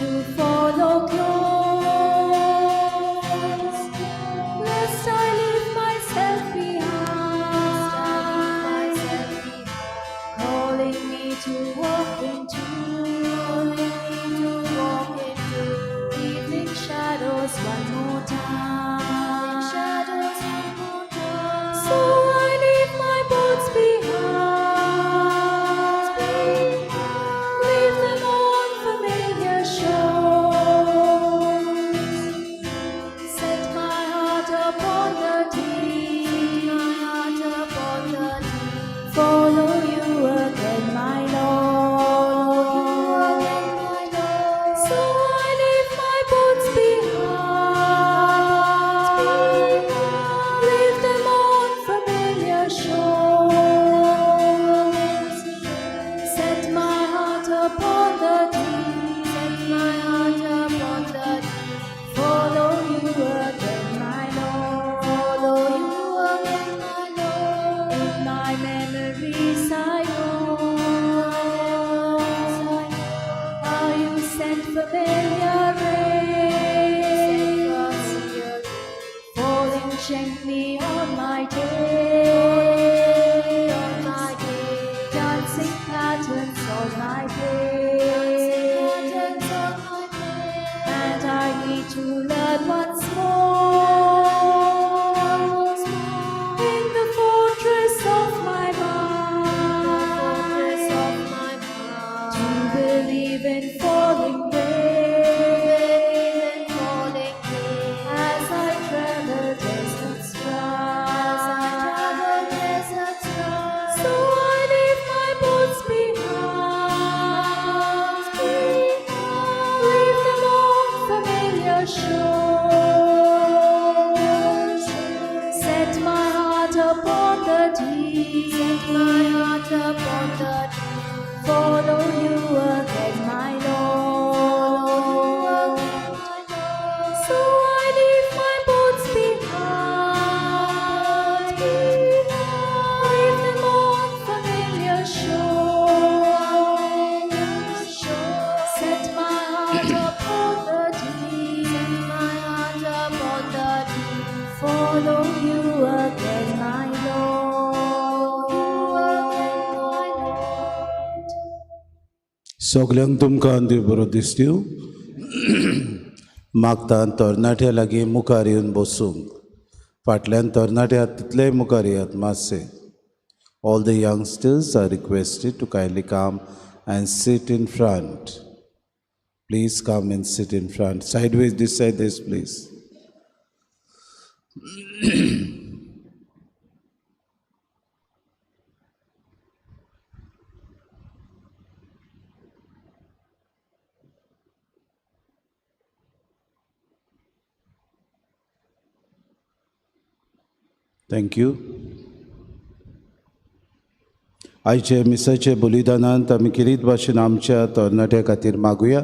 to follow close, lest I leave myself behind, calling me to walk into, evening shadows one more time. So I leave my boats behind, leave them on familiar shores, set my heart upon the deep, follow you again, my Lord. So I leave my boats behind, leave them on familiar shores, set my heart upon the deep, follow you again, my Lord. Follow you again, my Lord. In my memories I know how you sent familiar rays, falling gently on my days, dancing patterns on my page, and I need to learn once more in the fortress of my mind to believe in falling rain as I travel deserts dry. So I leave my boats behind, leave them on familiar shores, set my heart upon the deep, follow you again, my Lord. So I leave my boats behind, leave them on familiar shores, set my heart upon the deep, follow you again, my Lord. सगल्यांक तुमकां देव बरो दिसतीव. मागता तरणाट्या लागीं मुखार येवन बसूंक. फाटल्यान तरणाटे आहात तितलेय मुखार येयात मातशे. All the youngsters are requested to kindly come and sit in front. Please come and sit in front. Sideways, this side, this please. Thank you. आयचे मिसाचे बलिदानांत आमी किरीत भाशेन आमच्या तरणाट्या खातीर मागुया.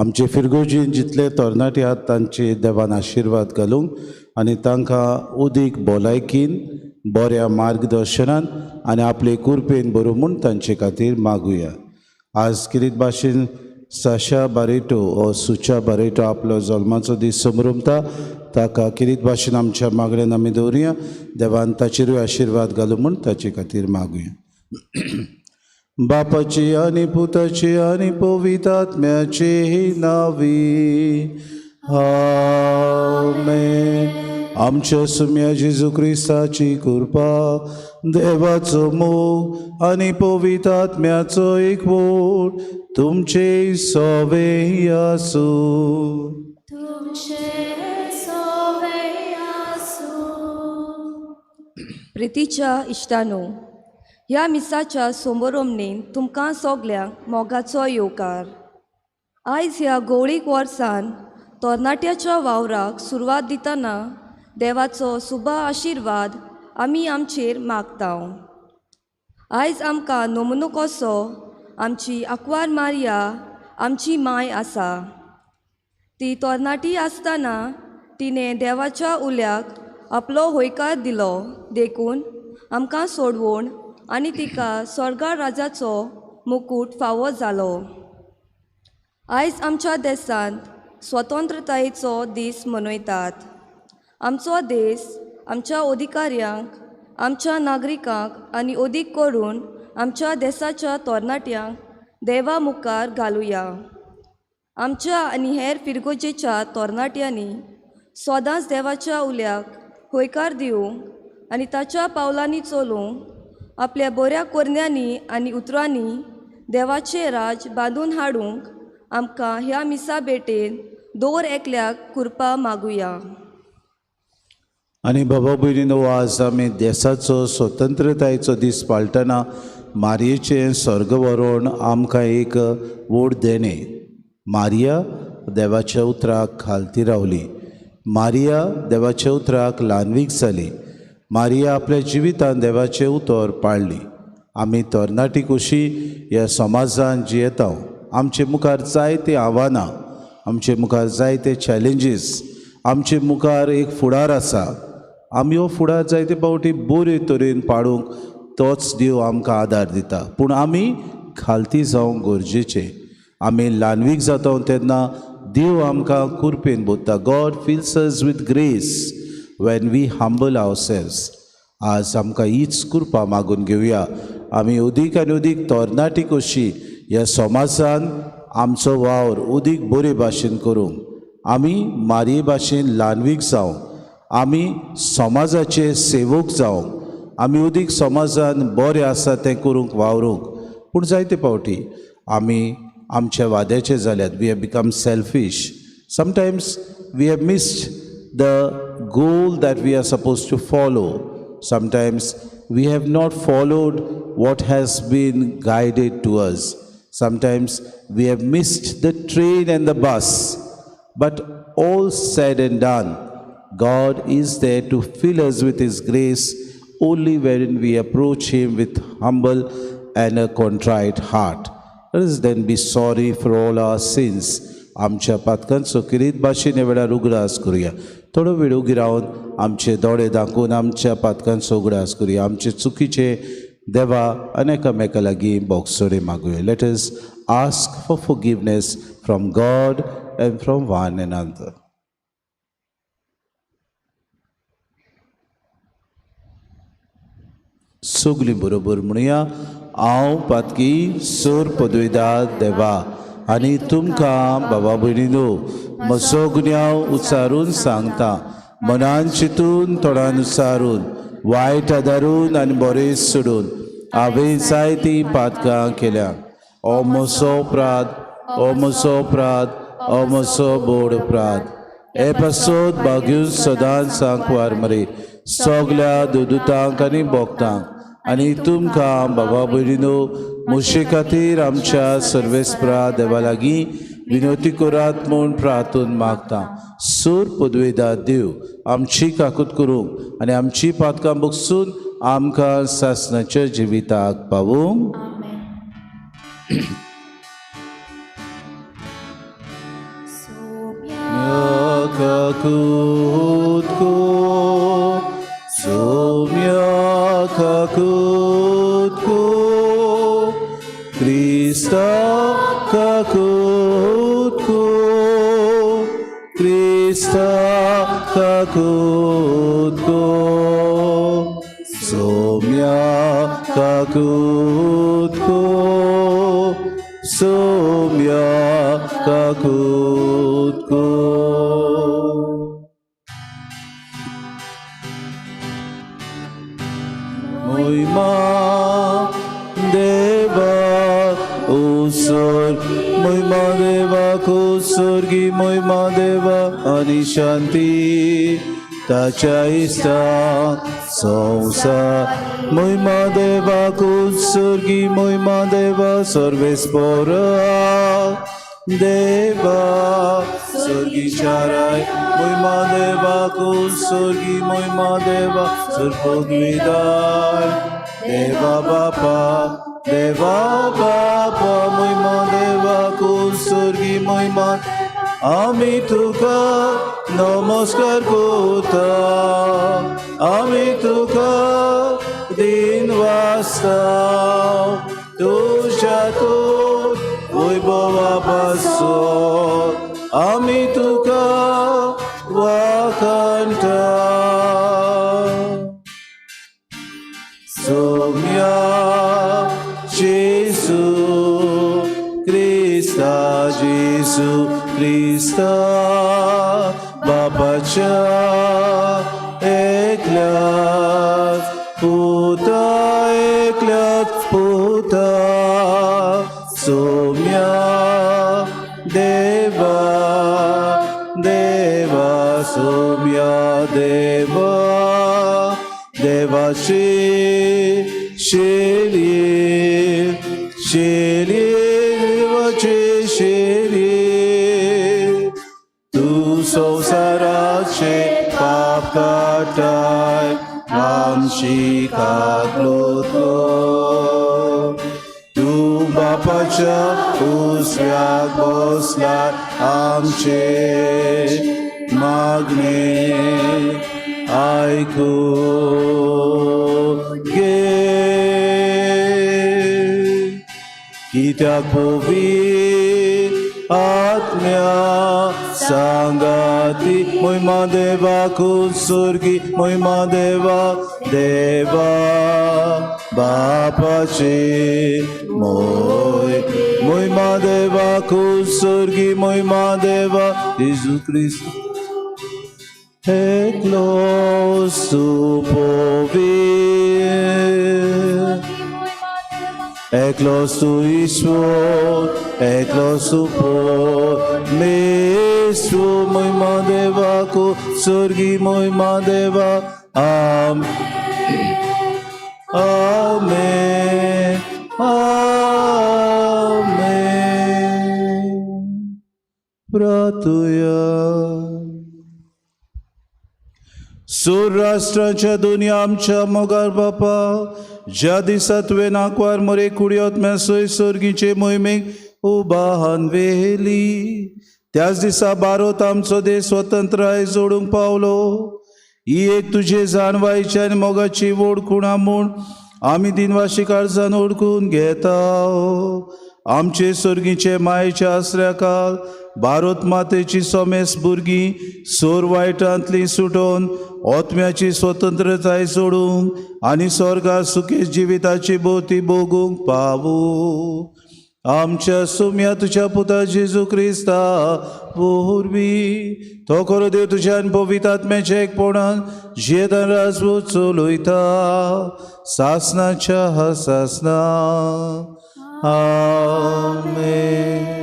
आमचे फिरगोजीन जितले तरणाटे आहात तांचे देवान आशिर्वाद घालूंक आनी तांकां उदीक भलायकीन बऱ्या मार्गदर्शनान आनी आपले कुरपेन बरोवं म्हूण तांचे खातीर मागुया. आज किरीत भाशेन साशा बारेटो ओ सुचा बारेटो आपलो जल्माचो दीस समरमता, ताका किरीत भाशेन आमच्या मागण्यान आमी दवरुया. देवान ताचेरूय आशिर्वाद घालूं म्हूण ताचे खातीर मागुया. बापाची आनी पुताची आनी पवित्र आत्म्याची नावी आमेन. आमच्या सुम्या जेजू क्रिस्ताची कृपा, देवाचो मोग आनी पवित्र आत्म्याचो एकवट तुमचे सवे आसूं. तुमचे सवे आसूं. प्रितीच्या इश्टानो, ह्या मिसाच्या सोमरोमणेन तुमकां सगल्यांक मोगाचो येवकार. आयज ह्या गोवळीक वर्सान तरणाट्याच्या वावराक सुरवात दितना देवाचो सुबा आशिर्वाद आमी आमचेर मागता. आयज आमकां नमुनो कसो आमची आंकवार मारिया आमची माय आसा. ती तरणाटी आसतना तिणें देवाच्या उल्याक आपलो हयकार दिलो, देखून आमकां सोडवण आनी तिका स्वर्गा राजाचो मुकूट फावो जालो. आयज आमच्या देशांत स्वतंत्रतायेचो दीस मनयतात. आमचो देश आमच्या अधिकाऱ्यांक, आमच्या नागरिकांक आनी अदीक करून आमच्या देशाच्या तरणाट्यांक देवा मुखार घालुया. आमच्या आनी हेर फिरगोजेच्या तरणाट्यांनी सदांच देवाच्या उल्याक हयकार दिवंक आनी ताच्या पावलांनी चलूंक, आपल्या बऱ्या करण्यांनी आनी उतरांनी देवाचें राज बांदून हाडूंक आमकां ह्या मिसा भेटेन दर एकल्याक कृपा मागुया. आनी बाबा भयणीनो, आज आमी देसाचो स्वतंत्रतायेचो दीस पाळटना मारयेचें स्वर्गवरण आमकां एक व्हड देणें. मारिया देवाच्या उतराक खालती रावली, मारिया देवाच्या उतराक ल्हानवीक जाली, मारिया आपल्या जिवितान देवाचें उतर पाळ्ळी. आमी तरणाटी कशी ह्या समाजान जियेता, आमचे मुखार जायते आव्हानां, आमचे मुखार जायते चॅलेंजीस, आमचे मुखार एक फुडार आसा. आमी हो फुडार जायते फावटी बरे तरेन पाडूंक तोच देव आमकां आदार दिता, पूण आमी खालती जावंक गरजेचें. आमी ल्हानवीक जाता तेन्ना देव आमकां कुरपेन बोत्ता. God fills us with grace when we humble ourselves. आज आमकां हीच कृपा मागून घेवया. आमी अदीक आनी अदीक तरणाटी कशी ह्या समाजान आमचो वावर अदीक बरे भाशेन करूंक, आमी मारये भाशेन ल्हानवीक जावं, आमी समाजाचे सेवक जावं, आमी अदीक समाजान बरें आसा तें करूंक वावरूंक. पूण जायते फावटी आमी आमच्या वाद्याचे जाल्यात. We have become selfish. Sometimes we have missed the goal that we are suppose to follow. Sometimes we have not followed what has been guided to us. Sometimes we have missed the train and the bus. But all said and done, God is there to fill us with His grace only when we approach Him with humble and a contrite heart. Let us then be sorry for all our sins. आमच्या पातकांचो किरीत भाशेन ह्या वेळार उगडास करुया. थोडो वेळ उगी रावन आमचे दोळे दाखोवन आमच्या पातकांचो उगडास करुया. आमचे चुकीचे देवा आनी एकामेका लागीं बोगसोडे मागुया. Let us ask for forgiveness from God and from one another. सगळीं बरोबर म्हणुया, हांव पातकी सोर पदवेदार देवा आनी तुमकां बाबा भयणीनो म्हजो गुन्यांव उच्चारून सांगता, मनान चिंतून तोंडान उच्चारून वायट आदारून आनी बरें सोडून हांवें जायतीं पातकां केल्या. ओ म्हजो अपराध, ओ म्हजो अपराध, ओ म्हजो बोड अपराध. हे पासत बागीव सदांच सांकवार मरे सगल्या दुदुतांक आनी भोक्तांक आनी तुमकां बाबा भयणीनो म्हजे खातीर आमच्या सर्वेस्परा देवा लागीं विनवती करात म्हूण प्रार्थून मागता. सूर पदवेदार देव आमची काकूत करूंक आनी आमची पातकां बगसून आमकां सासणाच्या जिविताक पावूंक. काकूत को सोम्या काकूत को क्रिस्ता काकूत को क्रिस्ता काकूत को सोम्या काकूत को सोम्या काकूत को. मोहिमा देवा उसर मोहिमा देवा कुसर्गी मोहिमा देवा आनी शांती ताच्या इश्टाक संवसार. मोहिमा देवा कुसर्गी मोहिमा देवा सर्वेस्पोरा देवा स्वर्गीच्या राय मोहिमा देवा कुसर्गी मोहिमा देवा सर्वोद्विदाय देवा बापा देवा बापा मोहिमा देवा कुसर्गी मोहिमा आमी तुका नमस्कार करता, आमी तुका दिन वाचता तुज्या तूं वैभव अनुभवा पासत आमी तुका वाखाणटा. सोम्या जेसू क्रिस्ता, जेसू क्रिस्ता, बापाच्या एकल्याच पुता, एकल्याच पुता, सोम्या देवा, देवा, सोम्या देवा, देवाची शेली, शेली, देवाची शेली, तूं संवसाराचे पाप काडटाय, आमची काकलूत कर. तूं बापाच्या उजव्याक बसलाय, आमचे मागणे आयकून घे. कित्याक पवित्र आत्म्या सांगाती महिमा देवाकूच स्वर्गी, महिमा देवा, देवा बापाची मोय, महिमा देवाकूच स्वर्गी, महिमा देवा जेजू क्रिस्त एकलो सुपोवी, एकलो तूं ईश्वर, एकलो सुपरमेश्वर, महिमा देवाको स्वर्गी, महिमा देवा. आम आमेन, आमेन. प्रार्थुया. सुराष्ट्राच्या दुनिया आमच्या मोगार बापा, ज्या दिसा तुवें आंकवार मरे कुडयत मेसोय सोर्गीचे मोहिमेक उबाहान व्हेली, त्याच दिसा भारत आमचो देश स्वतंत्राय जोडूंक पावलो. ही एक तुजे जाणवायची आनी मोगाची व्हड खुणा म्हूण आमी दिनवाशी काळजान ओळखून घेता. आमचे सोर्गीचे मायेच्या आसऱ्याकाल भारत मातेची सोमेस भुरगीं सोर वायटांतली सुटोवन आत्म्याची स्वतंत्रताय सोडूंक आनी स्वर्गा सुखी जिविताची भोवती भोगूंक पावू, आमच्या सुम्या तुझ्या पुता जेजू क्रिस्ता वरवीं. तो खरो देव तुझ्या आनी पवित्र आत्म्याच्या एकपणान जियेतान राजवट चलयता सासनाच्या सासना. आमेन.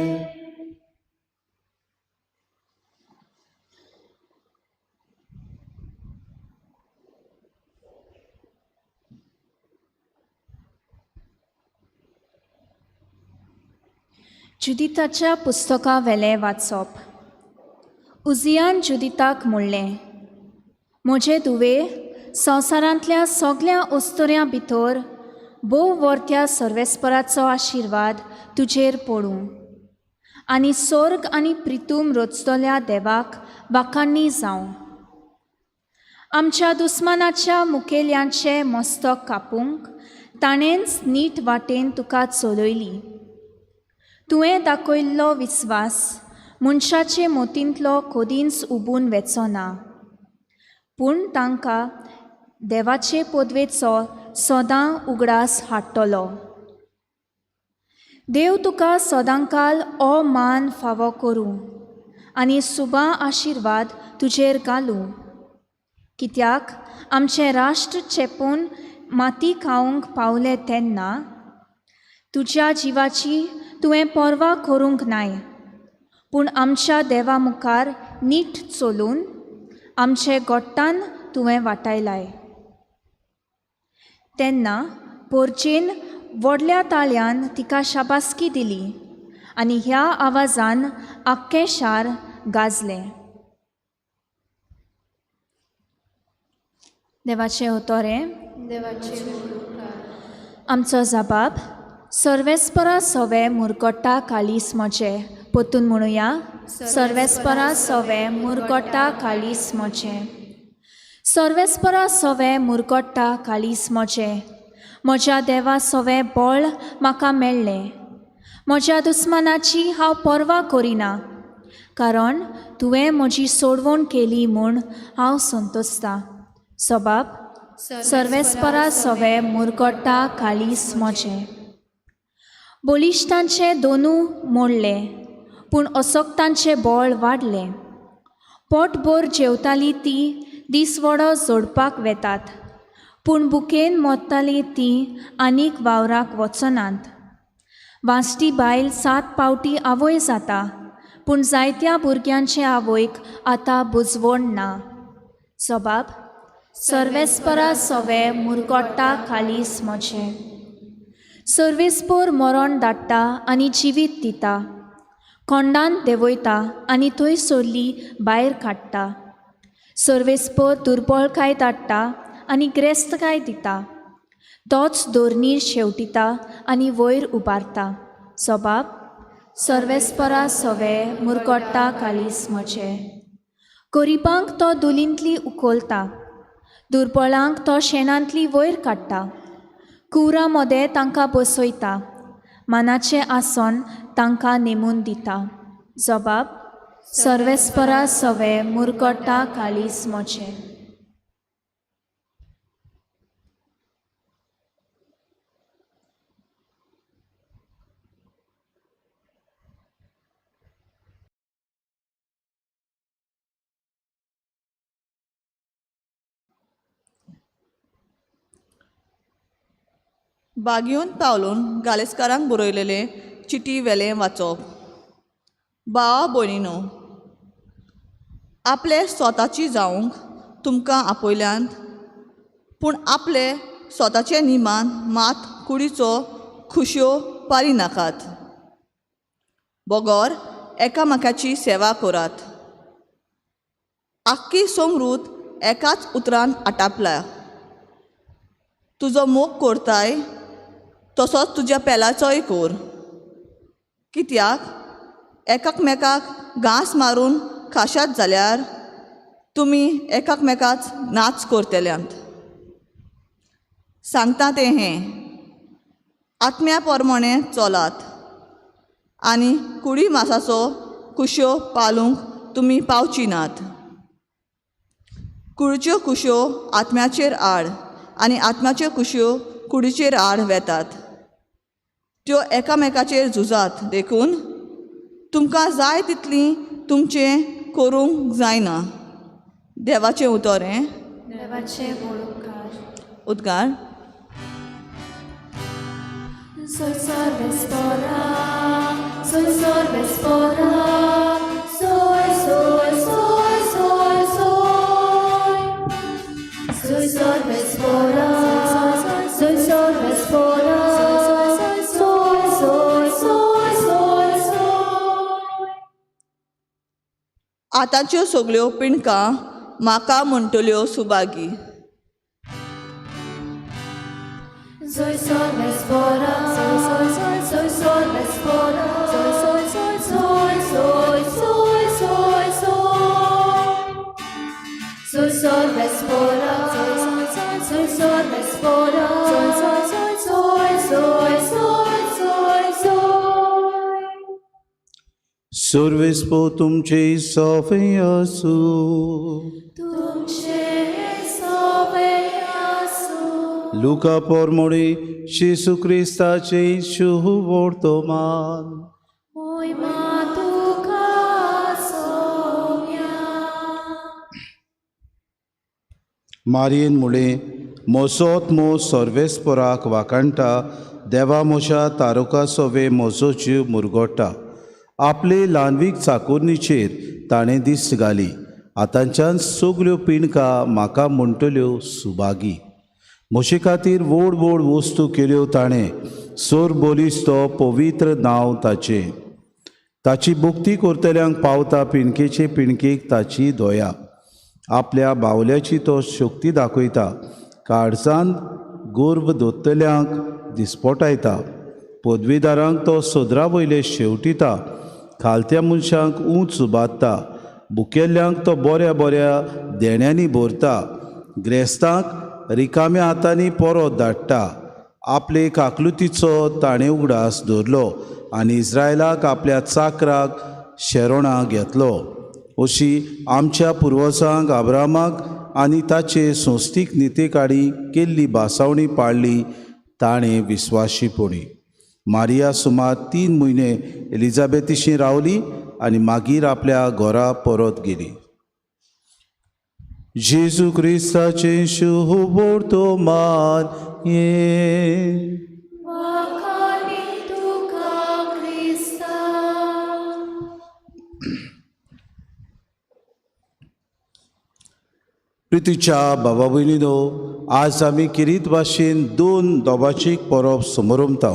जुदिताच्या पुस्तका वेलें वाचप. उजियान जुदिताक म्हणलें, म्हजे धुवे, संवसारांतल्या सगळ्या अस्तुऱ्यां भितर भोव वर्त्या सर्वेस्पराचो आशिर्वाद तुजेर पडूं आनी स्वर्ग आनी प्रितूम रचतल्या देवाक वाखाणणी जावं. आमच्या दुस्मानाच्या मुखेल्यांचे मस्तक कापूंक ताणेंच नीट वाटेन तुका चलयली. तुवें दाखयल्लो विस्वास मनशाचे मोतींतलो कदींच उबून वेचो ना, पूण तांकां देवाचे पदवेचो सदां उगडास हाडटलो. देव तुका सदांकाल ओ मान फावो करूं आनी सुबा आशिर्वाद तुजेर घालूं, कित्याक आमचें राष्ट्र चेपून माती खावंक पावलें तेन्ना तुज्या जिवाची तुवें पर्वा करूंक नाय, पूण आमच्या देवा मुखार नीट चलून आमचे गोट्टान तुवें वाटायलाय. तेन्ना पोरचेन व्हडल्या ताळ्यान तिका शाबासकी दिली आनी ह्या आवाजान आख्खें शार गाजलें. देवाचें उतोरें. आमचो जबाब सर्वेस्परा सवे मुरगोट्टा कालीस म्हजें. परतून म्हणुया, सर्वेस्परा सवे मुरगोट्टा कालीस म्हजें. सर्वेस्परा सवे मुरगोट्टा कालीस म्हजें. म्हज्या देवा सवें बळ म्हाका मेळ्ळें. म्हज्या दुस्मानाची हांव पर्वा करिना, कारण तुवें म्हजी सोडवण केली म्हूण हांव संतोसता. सबाब सर्वेस्परा सवे मुरगट्टा काळीस म्हजें. बळिश्टांचे दोनू मोडले, पूण असक्तांचें बळ वाडलें. पोटभर जेवताली ती दिसवडो जोडपाक वेतात, पूण बुकेन मोत्ताली ती आनीक वावराक वचनात. वांस्टी बायल 7 पावटी आवय जाता, पूण जायत्या भुरग्यांचे आवयक आतां बुजवण ना. सबाब सर्वेस्परा सवे मुरगट्टा काळीस म्हजें. सर्वेस्पोर मरण धाडटा आनी जिवीत दिता, कोंडान देंवयता आनी थंय सोरली भायर काडटा. सर्वेस्पोर दुर्बळकाय धाडटा आनी ग्रेस्तकाय दिता, तोच धोरणीर शेवटिता आनी वयर उबारता. सबाब सर्वेस्परा सवे मुरगट्टा काळीस म्हजें. गरिबांक तो दुलींतली उखलता, दुर्बळांक तो शेणांतली वयर काडटा. कुवरां मदें तांकां बसयता, मानाचें आसन तांकां नेमून दिता. जबाब सर्वेस्परा सवे मुरगट्टा काळीस म्हजें. बागयोन पावलून गालेस्कारांक बरयलेले चिटी वेलें वाचप. भावा भयणीनो, आपले स्वताची जावंक तुमकां आपयल्यांत, पूण आपले स्वताचे निमान मात कुडीचो खुशयो पारी नाकात, बगर एकामेकाची सेवा करात. आख्खी समृत एकाच उतरान आटापल्या. तुजो मोग करताय तसोच तुज्या पेलाचोय कोर. कित्याक एकामेकाक घांस मारून खाशात जाल्यार तुमी एकामेकाच नाच करतल्यांत. सांगता तें हें, आत्म्या प्रमाणे चलात आनी कुडी मासाचो कुश्यो पालूंक तुमी पावची नात. कुडीच्यो कुश्यो आत्म्याचेर आड आनी आत्म्याच्यो कुश्यो कुडीचेर आड वेतात. त्यो एकामेकाचेर झुजात, देखून तुमकां जाय तितली तुमचें करूंक जायना. देवाचें उतर हें. देवाचें उपकार. उद्गार. Soy sorvespora, soy sorvespora, soy, soy, soy, soy, soy. Soy sorvespora, soy sorvespora, soy, soy, soy, soy, soy. आतांच्यो सगल्यो पिणकां म्हाका म्हणटल्यो Subhagi. Soy sorvespora, soy, soy, soy, soy sorvespora, soy, soy, soy, soy, soy, soy, soy, soy. Soy sorvespora, soy, soy, soy, soy sorvespora, soy, soy, soy, soy, soy, soy, soy, soy. सर्वेस्पो तुमचे सोफे आसूं. तुमचे सोबे आसूं. लुका पोरमोडी जेसू क्रिस्ताचे शुभवर्तमान. मोहिमा तुका सोम्या. मारयेन मुळे मोसोत मो सर्वेस्पराक वाकाणटा, देवा मोशा तारुका सोवे म्हजो जीव मुरगोटा. आपले ल्हानवीक चाकोरणीचेर ताणें दिश्ट घाली. आतांच्यान सगल्यो पिणकां म्हाका म्हणटल्यो सुभागी. म्हजे खातीर व्हड व्हड वस्तू केल्यो ताणें, सोर बोलीस तो पवित्र नांव ताचें. ताची भक्ती करतल्यांक पावता पिणकेचे पिणकेक ताची दया. आपल्या बावल्याची तो शक्ती दाखयता, काळजान गर्व दोत्तल्यांक दिसपोटायता. पदवीदारांक तो सदरा वयले शेवटिता, खालत्या मनशांक ऊंच उबारता. भुकेल्ल्यांक तो बऱ्या बऱ्या देण्यांनी भरता, ग्रेस्तांक रिकाम्या हातांनी परत धाडटा. आपले काकलुतीचो ताणें उगडास दवरलो, आनी इस्रायलाक आपल्या चाकराक शेरोणां घेतलो. अशी आमच्या पुर्वजांक आब्रामाक आनी ताचे संस्थीक नितेकाडी केल्ली भासावणी पाळ्ळी ताणें विस्वाशीपणी. मारिया सुमार 3 म्हयने एलिजाबेथीशी रावली आनी मागीर आपल्या घरा परत गेली. जेजू क्रिस्ताचें शुभवर्तमान हें. प्रितीच्या बाबा भयणीनो, आज आमी किरीत भाशेन 2 दोबाचीक परब समरमता.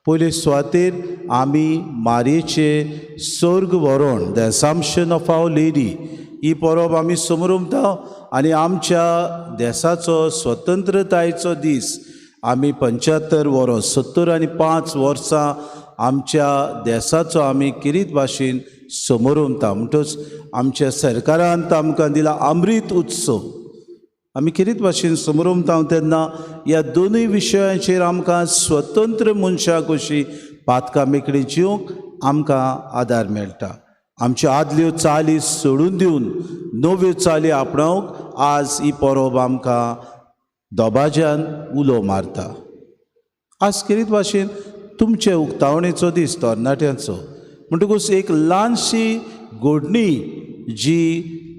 पयले सुवातेर आमी मारयेचे सर्ग वरण, the assumption of our lady, ही परब आमी समरमता. आनी आमच्या देसाचो स्वतंत्रतायेचो दीस आमी 75 वर्स, 75 वर्सां आमच्या देसाचो आमी किरीत भाशेन समरमता. म्हणटच आमच्या सरकारान आमकां दिला अमृत उत्सव, आमी किरीत भाशेन समरमता. तेन्ना ह्या दोनूय विशयांचेर आमकां स्वतंत्र मनशां कशी पातकां मेकळी जिवंक आमकां आदार मेळटा. आमच्यो आदल्यो चाली सोडून दिवन नव्यो चाली आपणावंक आज ही परब आमकां दबाज्यान उलो मारता. आज किरीत भाशेन तुमचे उक्तावणेचो दीस तरणाट्यांचो, म्हणटकूच एक ल्हानशी घडणी जी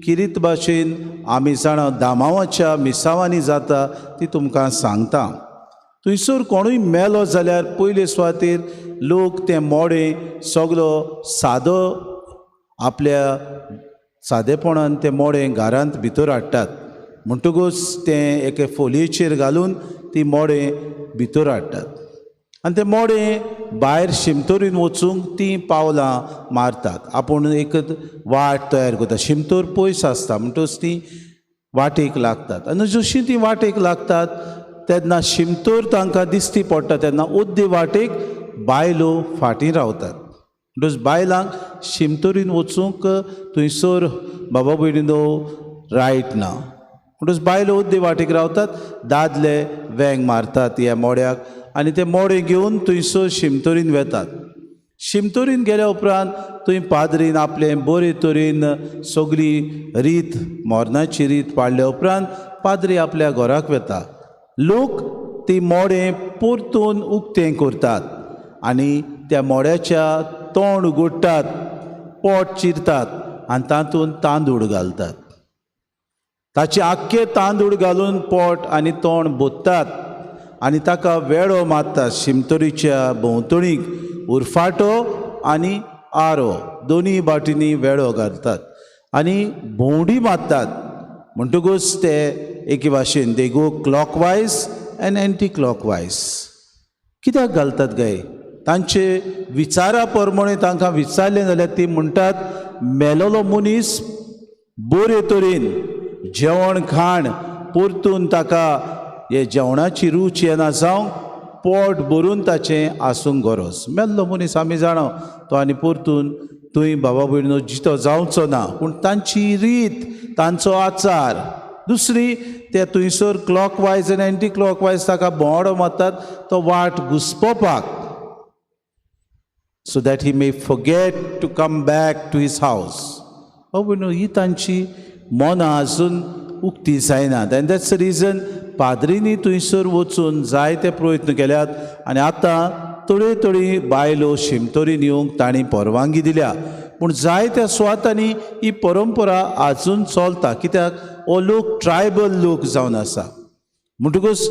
किरीत भाशेन आमी जाणा दामावाच्या मिसावांनी जाता ती तुमकां सांगता. थंयसर कोणूय मेलो जाल्यार पयले सुवातेर लोक तें मोडें सगलो सादो आपल्या सादेपणान तें मोडें घरांत भितर हाडटात. म्हणटकूच तें एके फोलयेचेर घालून ती मोडें भितर हाडटात आनी तें मोडें भायर शिमतोरीन वचूंक तीं पावलां मारतात. आपूण एक वाट तयार करता, शिमतोर पयस आसता म्हणटकूच तीं वाटेक लागतात. आनी जशीं तीं वाटेक लागतात तेन्ना शिमतोर तांकां दिश्टी पडटा, तेन्ना अर्दे वाटेक बायलो फाटीं रावतात. म्हणटकूच बायलांक शिमतोरीन वचूंक थंयसर बाबा भयणीनो रायट ना. म्हणटकूच बायलो अर्दे वाटेक रावतात, दादले वेंग मारतात ह्या मोड्याक आनी ते मोडें घेवन थंयसर शिमतोरीन वेतात. शिमतोरीन गेल्या उपरांत थंय पाद्रीन आपलें बरे तरेन सगळी रीत मरणाची रीत पाळ्ळ्या उपरांत पाद्री आपल्या घराक वेता. लोक ती मोडें परतून उक्तें करतात आनी त्या मोड्याच्या तोंड उगडटात, पोट चिरतात आनी तातूंत तांदूळ घालतात. ताचे आख्खे तांदूळ घालून पोट आनी तोंड बोत्तात आनी ताका वेळो मारतात शिमतोरीच्या भोंवतणीक. उरफाटो आनी आरो दोनूय बाटींनी वेळो घालतात आनी भोंवडी मारतात. म्हणटकूच ते एके भाशेन they go clockwise and anti clockwise. कित्याक घालतात गाय? तांचे विचारा प्रमाणे तांकां विचारलें जाल्यार ती म्हणटात मेलोलो मनीस बरे तरेन जेवण खाण परतून ताका हे जेवणाची रूच येना जावंक पोट भरून ताचें आसूंक गरज. मेल्लो मनीस आमी जाणा तो आनी परतून थंय बाबा भयणीनो जितो जावचो ना, पूण तांची रीत तांचो आचार. दुसरी ते थंयसर क्लॉकवायज आनी एंटी क्लॉकवायज ताका भोंवडो मारतात तो वाट घुसपोवपाक, so that he may forget to come back to his house. बाबा भयणीनो ही तांची मनां आजून उक्ती जायनात. एंड that's the reason पाद्रींनी थंयसर वचून जायते प्रयत्न केल्यात आनी आतां थोड्यो थोडी बायलो शिमतोरीन येवंक तांणी परवानगी दिल्या. पूण जायत्या सुवातांनी ही परंपरा आजून चलता, कित्याक हो लोक ट्रायबल लोक जावन आसा. म्हणटकूच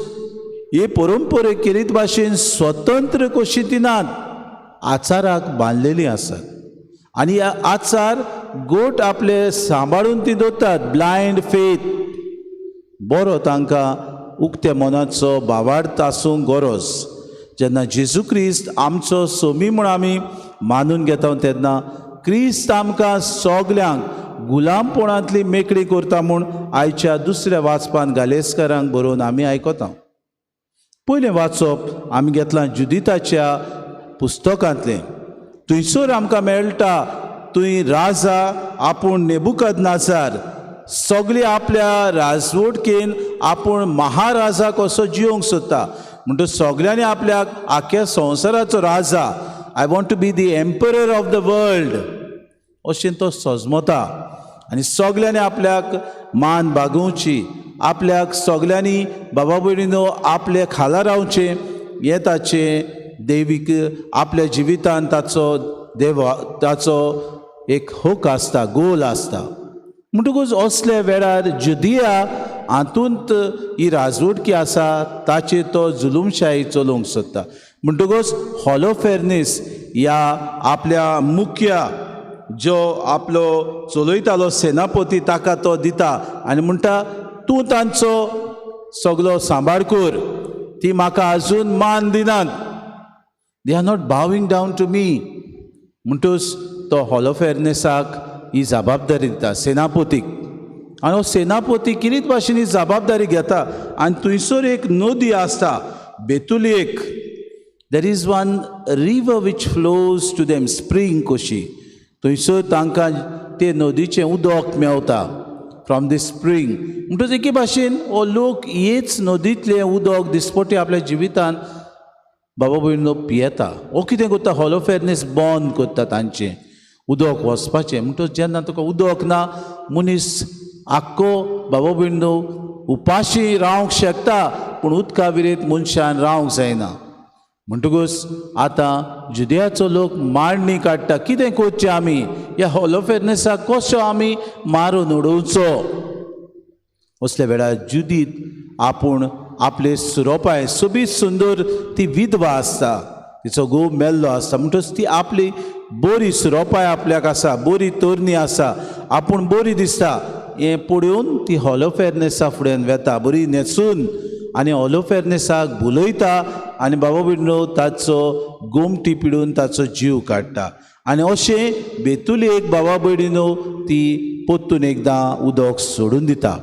हे परंपरे केरीत भाशेन स्वतंत्र कशी ती नात, आचाराक बांदलेली आसात आनी ह्या आचार गोट आपले सांबाळून ती दवरतात. ब्लायंड फेथ बरो तांकां उक्त्या मनाचो भावार्थ आसूंक गरज. जेन्ना जेजू क्रिस्त आमचो सोमी म्हूण आमी मानून घेता तेन्ना क्रिस्त आमकां सगल्यांक गुलामपणांतली मेकळी करता म्हूण आयच्या दुसऱ्या वाचपान गालेस्करांक बरोवन आमी आयकता. पयलें वाचप आमी घेतलां जुदिताच्या पुस्तकांतलें. थंयसर आमकां मेळटा थंय राजा आपूण नेबुकदनाजार सगळे आपल्या राजवटकेन आपूण महाराजा कसो जियोंक सोदता. म्हणटकच सगल्यांनी आपल्याक आख्या संवसाराचो राजा I want to be the emperor of the world अशें तो सजमता. आनी सगल्यांनी आपल्याक मान बागोवची, आपल्याक सगल्यांनी बाबा भयणीनो आपले खाला रावचें, हें ताचें देवीक आपल्या जिवितान ताचो देवा ताचो एक हक आसता, गोल आसता. म्हणटकूच असल्या वेळार जुदिया हातूंत ही राजवटकी आसा ताचेर तो जुलूमशाही चलोवंक सोदता. म्हणटकूच हॉलोफेर्नीस ह्या आपल्या मुख्य जो आपलो चलयतालो सेनापती ताका तो दिता आनी म्हणटा तूं तांचो सगलो सांबाळ कर, ती म्हाका आजून मान दिनात, they are not bowing down to me. म्हणटूच तो हॉलोफेर्नेसाक ही जबाबदारी दिता सेनापतीक. आनी हो सेनापती किरीत भाशेन ही जबाबदारी घेता आनी थंयसर एक नदी आसता बेतुलेक, there is one river which flows to them, spring कशी. थंयसर तांकां ते नदीचें उदक मेवता फ्रॉम the spring. म्हणटकच एके भाशेन हो लोक हेच नदींतलें उदक दिसपट्टी आपल्या जिवितान बाबा भयणीनो पियेता. हो कितें करता, हॉलोफेर्नीस बंद करता तांचें उदक वचपाचें. म्हणटकच जेन्ना तुका उदक ना, मनीस आख्खो बाबा भयणीनो उपाशी रावंक शकता, पूण उदका विरेत मनशान रावंक जायना. म्हणटकूच आतां जुदयाचो लोक मांडणी काडटा, कितें करचें आमी, ह्या हॉलोफेर्नेसाक कसो आमी मारून उडोवचो. असल्या वेळार जुदीत आपूण आपले सुरोपाय सोबीत सुंदर ती विधवा आसता, तिचो घोव मेल्लो आसता, म्हणटकच ती आपली बरी सुरोपाय आपल्याक आसा, बरी तरणी आसा, आपूण बरी दिसता हें पळोवन ती हॉलोफेर्नेसा फुड्यान वेता बरी न्हेसून आनी हॉलोफेर्नेसाक भुलयता आनी बाबा भयणीनो ताचो गोमटी पिडून ताचो जीव काडटा. आनी अशें बेतुलेक बाबा भयणीनो ती परतून एकदां उदक सोडून दिता.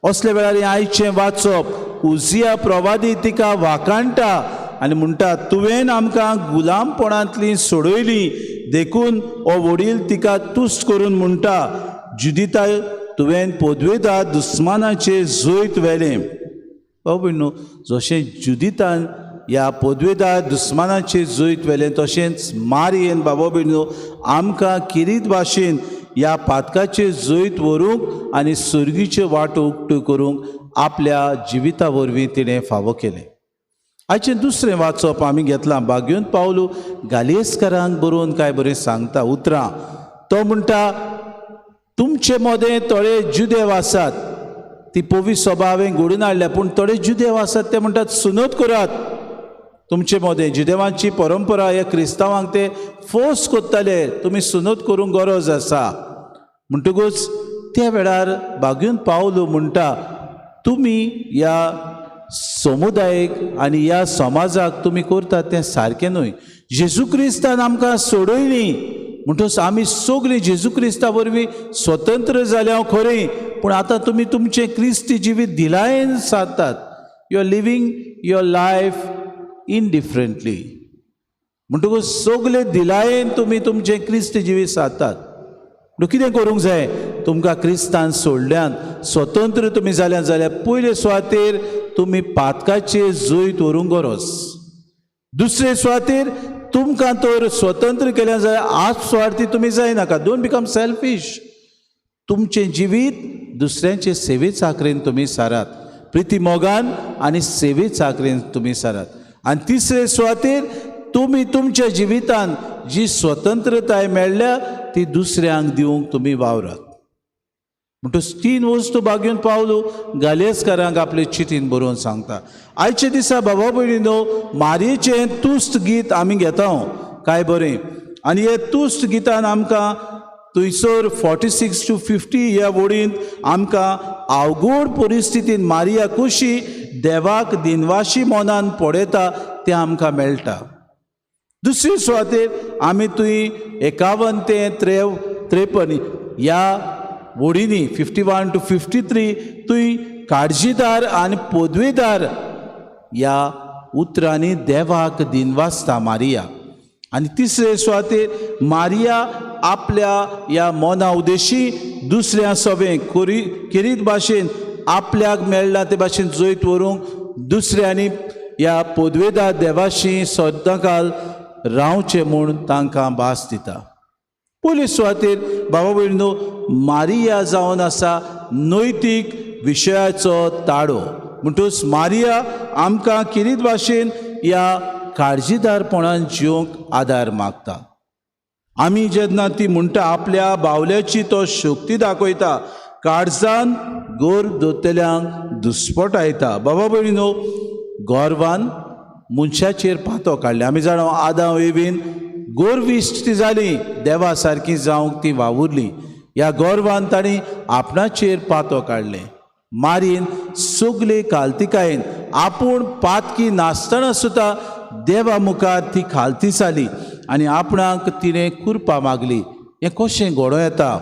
असल्या वेळार हें आयचें वाचप उजिया प्रवादी तिका वाखाणटा आनी म्हणटा तुवें आमकां गुलामपणांतली सोडयली, देखून हो वडील तिका तुस्त करून म्हणटा जुदिता तुवें पदवेदार दुस्मानाचेर जैत व्हेलें. बाबा भयणीनो जशें जुदितान ह्या पदवेदार दुस्मानाचेर जैत व्हेलें तशेंच मारयेन बाबा भयणीनो आमकां किरीत भाशेन ह्या पातकाचेर जैत व्हरूंक आनी सर्गीच्यो वाटो उक्त्यो करूंक आपल्या जिविता वरवीं तिणें फावो केलें. आयचें दुसरें वाचप आमी घेतलां बागयोन पावलू गालियेस्करांक बरोवन काय बरें सांगता उतरां. तो म्हणटा तुमचे मदें थोडे जुदेव आसात, ती पवी सभा हांवें घडून हाडल्या, पूण थोडे जुदेव आसात ते म्हणटात सुनत करात. तुमचे मदें जुदेवांची परंपरा ह्या क्रिस्तांवांक ते फोर्स करताले तुमी सुनत करूंक गरज आसा. म्हणटकूच त्या वेळार बागयोन पावलू म्हणटा तुमी ह्या समुदायेक आनी ह्या समाजाक तुमी करतात तें सारकें न्हय. जेजू क्रिस्तान आमकां सोडयली म्हणटकच आमी सगळीं जेजू क्रिस्ता वरवीं स्वतंत्र जाल्या खरें, पूण आतां तुमी तुमचें क्रिस्ती जिवीत दिलायेन सादतात. You are living your life indifferently. म्हणटकूच सगळे दिलायेन तुमी तुमचें क्रिस्ती जिवीत सादतात. म्हणून कितें करूंक जाय, तुमकां क्रिस्तान सोडल्यान स्वतंत्र तुमी जाल्यान जाल्यार पयले सुवातेर तुमी पातकाचेर जैत व्हरूंक गरज, दुसरे सुवातेर तुमकां तर स्वतंत्र केल्या जाल्यार आज सुवार्थी तुमी जायनाका, don't become selfish. तुमचें जिवीत दुसऱ्यांचे सेवे चाकरेन तुमी सारात, प्रिती मोगान आनी सेवे चाकरेन तुमी सारात. आनी तिसरे सुवातेर तुमी तुमच्या जिवितान जी स्वतंत्रताय मेळ्ळ्या ती दुसऱ्यांक दिवंक तुमी वावरात. म्हणटकच तीन वस्तू बागेवन पावलू गालेस्कारांक आपले चिटीन बरोवन सांगता. आयच्या दिसा बाबा भयणीनो मारयेचें तुस्त गीत आमी घेता काय बरें, आनी हे तुस्त गितान आमकां थंयसर 46 to 50 ह्या वडींत आमकां अवघड परिस्थितीन मारिया कशी देवाक दिनवाशी मनान पळयता तें आमकां मेळटा. दुसरी सुवातेर आमी थंय 51 ते 53 ह्या वडींनी 51 to 53 थंय काळजीदार आनी पदवेदार ह्या उतरांनी देवाक दिनवासता मारिया. आनी तिसरे सुवातेर मारिया आपल्या ह्या मना उदेशी दुसऱ्या सवें कोरी केरीत भाशेन आपल्याक मेळ्ळा ते भाशेन जैत व्हरूंक दुसऱ्यांनी ह्या पदवेदार देवाशी सदांकाल रावचें म्हूण तांकां भास दिता. पयले सुवातेर बाबा भयणीनो, मारिया जावन आसा नैतीक विशयाचो ताळो. म्हणटूच मारिया आमकां किरीत भाशेन ह्या काळजीदारपणान जिवंक आदार मागता. आमी जेन्ना ती म्हणटा, आपल्या बावल्याची तो शक्ती दाखयता, काळजान गोर दोतल्यांक दुस्पटायता. बाबा भयणीनो, गोरवान मनशाचेर पातो काडले. आमी जाणा, आदांव एवीन गोरविश्ट ती जाली, देवा सारकी जावंक ती वावुरली. ह्या गोरवान तांणी आपणाचेर पातो काडलें. मारीन सगले कालतिकायेन आपूण पातकी नासतना सुद्दां देवा मुखार ती खालती जाली आनी आपणाक तिणें कुरपा मागली. हें कशें घडोवं येता?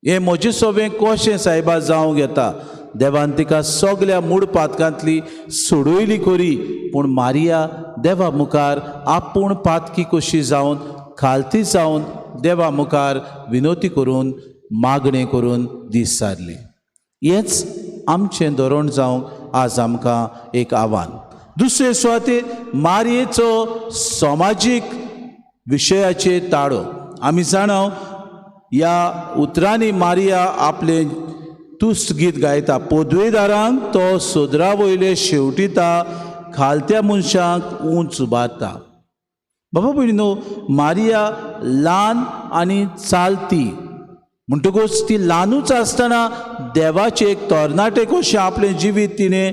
हें म्हजें सोबें कशें सायबा जावंक येता? देवान तिका सगल्या मूड पातकांतली सोडयली खरी, पूण मारिया देवा मुखार आपूण पातकी कशी जावन खालती जावन देवा मुखार विनवती करून, मागणें करून दीस सारली. हेंच आमचें धोरण जावंक आज आमकां एक आव्हान. दुसरे सुवातेर मारयेचो समाजीक विशयाचेर ताळो. आमी जाणा, ह्या उतरांनी मारिया आपलें तुस्त गीत गायता. पदवेदारांक तो सोदरा वयले शेवटिता, खालत्या मनशांक उंच उबारता. बाबा भयणीनो, मारिया ल्हान आनी चालती, म्हणटकूच ती ल्हानूच आसतना देवाचें एक तरणाटे कशें आपलें जिवीत तिणें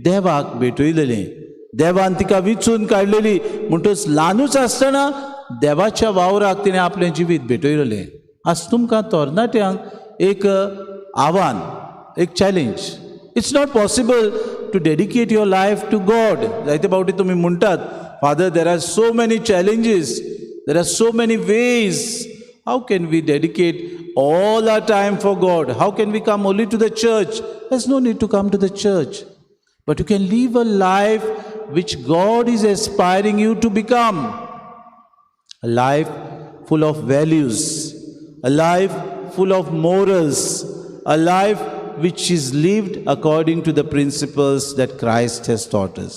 देवाक भेटयलेलें. देवान तिका विचून काडलेली, म्हणटकच ल्हानूच आसतना देवाच्या वावराक तिणें आपलें जिवीत भेटयलेलें. आज तुमकां तरणाट्यांक एक आव्हान, एक challenge. It's not possible to dedicate your life to God. जायते फावटी तुमी म्हणटात, "Father, there are so many challenges, there are so many ways. How can we dedicate all our time for God? How can we come only to the church?" There's no need to come to the church. But you can live a life which God is aspiring you to become. A life full of values, a life full of morals, a life which is lived according to the principles that Christ has taught us.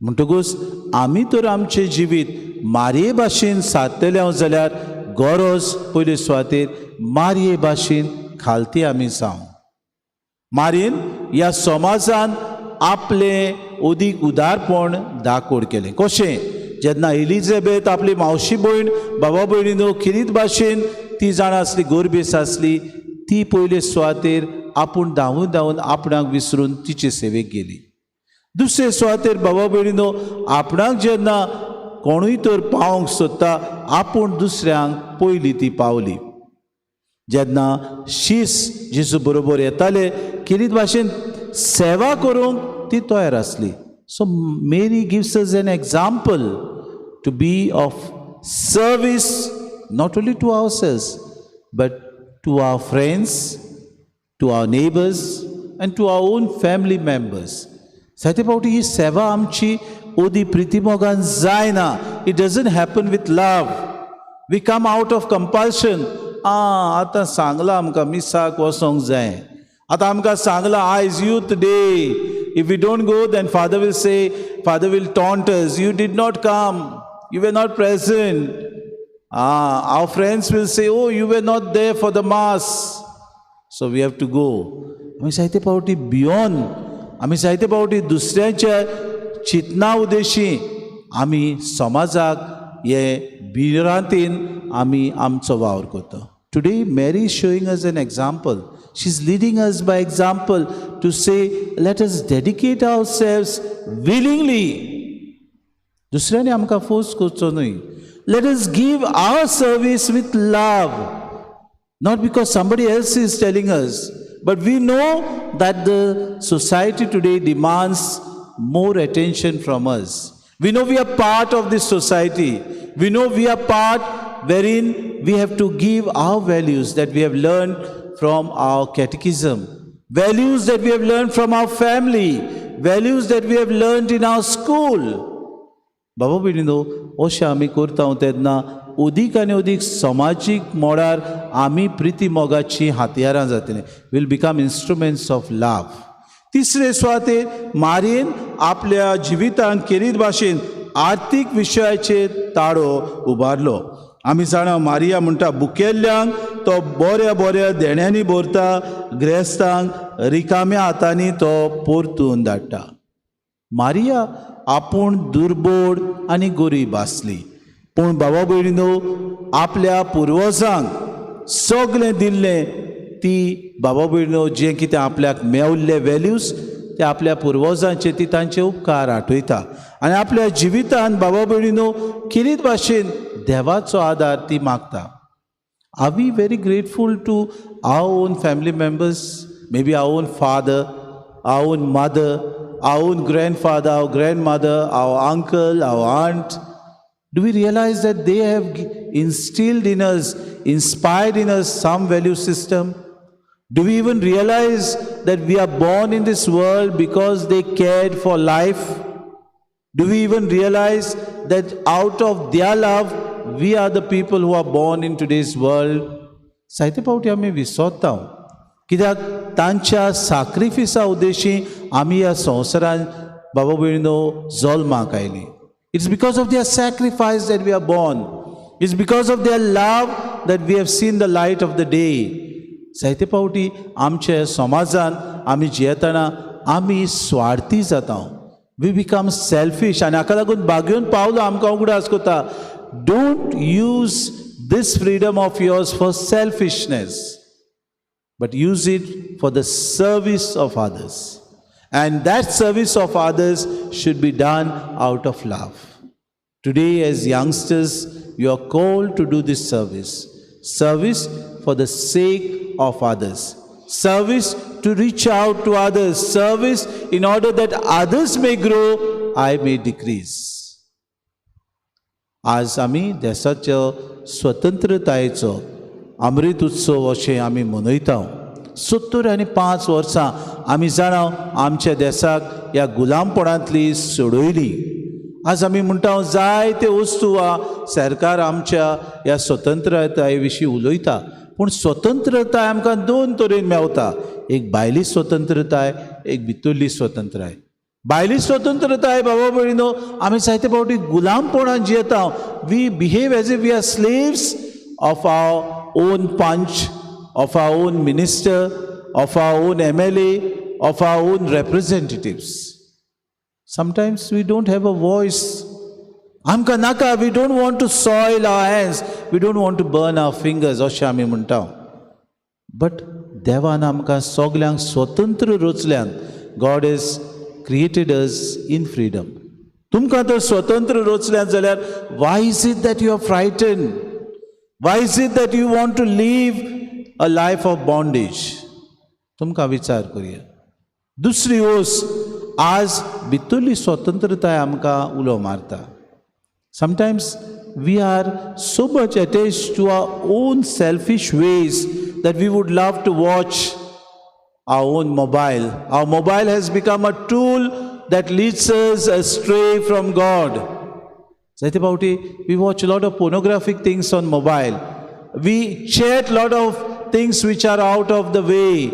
म्हणटकूच आमी तर आमचें जिवीत मारये भाशेन सारतले जाल्यार गरज पयले सुवातेर मारये भाशेन खालती आमी जावं. मारयेन ह्या समाजान आपलें अदीक उदारपण दाखोड केलें. कशें? जेन्ना एलिझाबेथ आपली मावशी भयण, बाबा भयणीनो, खिरीत भाशेन ती जाणा आसली, गोरबेस आसली, ती पयले सुवातेर आपूण धांवून धांवून आपणाक विसरून तिचे सेवेक गेली. दुसरे सुवातेर बाबा भयणीनो, आपणाक जेन्ना कोणूय तर पावंक सोदता, आपूण दुसऱ्यांक पयली ती पावली. जेन्ना शीस जेजू बरोबर येताले, खेरीत भाशेन सेवा करूंक ती तयार आसली. So Mary gives us an example to be of service not only to ourselves but to our friends, to our neighbours and to our own family members. जायते फावटी ही सेवा आमची ओदी प्रितीमोगान जायना. It doesn't happen with love. We come out of compulsion. आं, आतां सांगलां आमकां मिसाक वचोंक जाय, आतां आमकां सांगलां आयज Youth Day. If you don't go, then Father will say, Father will taunt us, "You did not come, you were not present." Our friends will say, "Oh, you were not there for the mass." So we have to go. आमी जायते फावटी भियोन, आमी जायते फावटी दुसऱ्यांच्या चिंतना उद्देशी, आमी समाजाक हे भिरांतीन आमी आमचो वावर करता. Today Mary is showing us an example. She is leading us by example to say, let us dedicate ourselves willingly. दुसऱ्यांनी आमकां फोर्स करचो न्हय. Let us give our service with love, not because somebody else is telling us, but we know that the society today demands more attention from us. We know we are part of this society. We know we are part wherein we have to give our values that we have learned from our catechism, values that we have learned from our family, values that we have learned in our school. बाबा भयणीनो, अशें आमी करता तेन्ना अदीक आनी अदीक समाजीक मोडार आमी प्रिती मोगाची हातयारां जातली, will become instruments of love. तिसरे सुवातेर मारयेन आपल्या जिवितांत केरीत भाशेन आर्थीक विशयाचेर ताळो उबारलो. आमी जाणा, मारिया म्हणटा, भुकेल्ल्यांक तो बऱ्या बऱ्या देण्यांनी भरता, ग्रेस्तांक रिकाम्या हातांनी तो परतून धाडटा. मारिया आपूण दुर्बोड आनी गरीब आसली, पूण बाबा भयणीनो, आपल्या पुर्वजांक सगळें दिल्लें ती. बाबा भयणीनो, जें कितें आपल्याक मेवल्ले वेल्यूज, ते आपल्या पुर्वजांचे, ती तांचे उपकार आठयता आनी आपल्या जिवितान, बाबा भयणीनो, खेरीत भाशेन देवाचो आदार ती मागता. Are we very grateful to our own family members, maybe our own father, our own mother, our own grandfather, our grandmother, our uncle, our aunt? Do we realize that they have instilled in us, inspired in us some value system? Do we even realize that we are born in this world because they cared for life? Do we even realize that out of their love, we are the people who are born in today's world? जायते फावटी आमी विसरता, कित्याक तांच्या साक्रिफिसा उद्देशी आमी ह्या संवसारान, बाबा भयणीनो, जल्माक आयली. It's because of their sacrifice that we are born. It's because of their love that we have seen the light of the day. जायते फावटी आमच्या समाजान आमी जियेतना आमी स्वार्थी जाता. We become selfish. आनी हाका लागून भाग्योन पावलो आमकां उगडास करता, don't use this freedom of yours for selfishness, but use it for the service of others. And that service of others should be done out of love. Today, as youngsters, you are called to do this service. Service for the sake of others. Service to reach out to others. Service in order that others may grow, I may decrease. आज आमी देशाचो स्वतंत्रतायेचो अमृत उत्सव अशें आमी मनयता. 75 वर्सां आमी जाणा आमच्या देशाक ह्या गुलामपणांतली सोडयली. आज आमी म्हणटा, जायते वस्तू सरकार आमच्या ह्या स्वतंत्रताये विशीं उलयता, पूण स्वतंत्रताय आमकां दोन तरेन मेवता, एक भायली स्वतंत्रताय, एक भितरली स्वतंत्रताय. भायली स्वतंत्रताय, बाबा भयणीनो, आमी जायते फावटी गुलामपणान जियेता. We behave as if we are slaves of our own panch, of our own minister, of our own MLA, of our own representatives. Sometimes we don't have a voice. आमकां नाका, we don't want to soil our hands, we don't want to burn our fingers, अशें आमी म्हणटा. But देवान आमकां सगल्यांक स्वतंत्र रचल्यान. God has created us in freedom. तुमकां तर स्वतंत्र रचल्यान जाल्यार, why is it that you are frightened? Why is it that you want to live a life of bondage? तुमकां विचार करुया. दुसरी वस्त, आज भितरली स्वतंत्रताय आमकां उलो मारता. Sometimes we are so much attached to our own selfish ways that we would love to watch our own mobile. Our mobile has become a tool that leads us astray from God. जायते फावटी we watch a lot of pornographic things on mobile. We chat lot of things which are out of the way.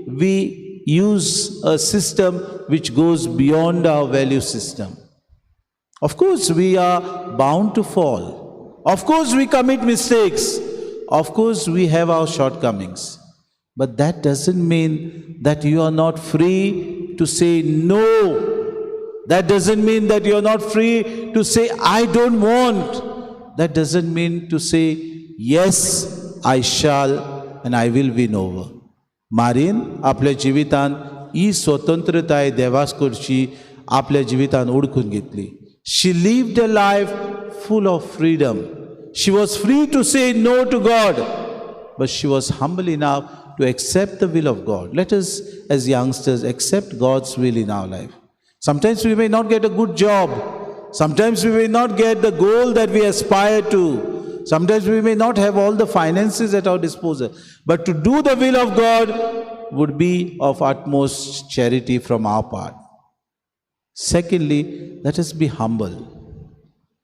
We use a system which goes beyond our value system. Of course, we are bound to fall. Of course, we commit mistakes. Of course, we have our shortcomings. But that doesn't mean that you are not free to say no. That doesn't mean that you are not free to say, "I don't want." That doesn't mean to say, "Yes, I shall and I will win over." मारीन आपल्या जिवितान ही स्वतंत्रताय देवास करची आपल्या जिवितान ओळखून घेतली. She lived a life full of freedom. She was free to say no to God, but she was humble enough to accept the will of God. Let us, as youngsters, accept God's will in our life. Sometimes we may not get a good job. Sometimes we may not get the goal that we aspire to. Sometimes we may not have all the finances at our disposal. But to do the will of God would be of utmost charity from our part. Secondly, let us be humble.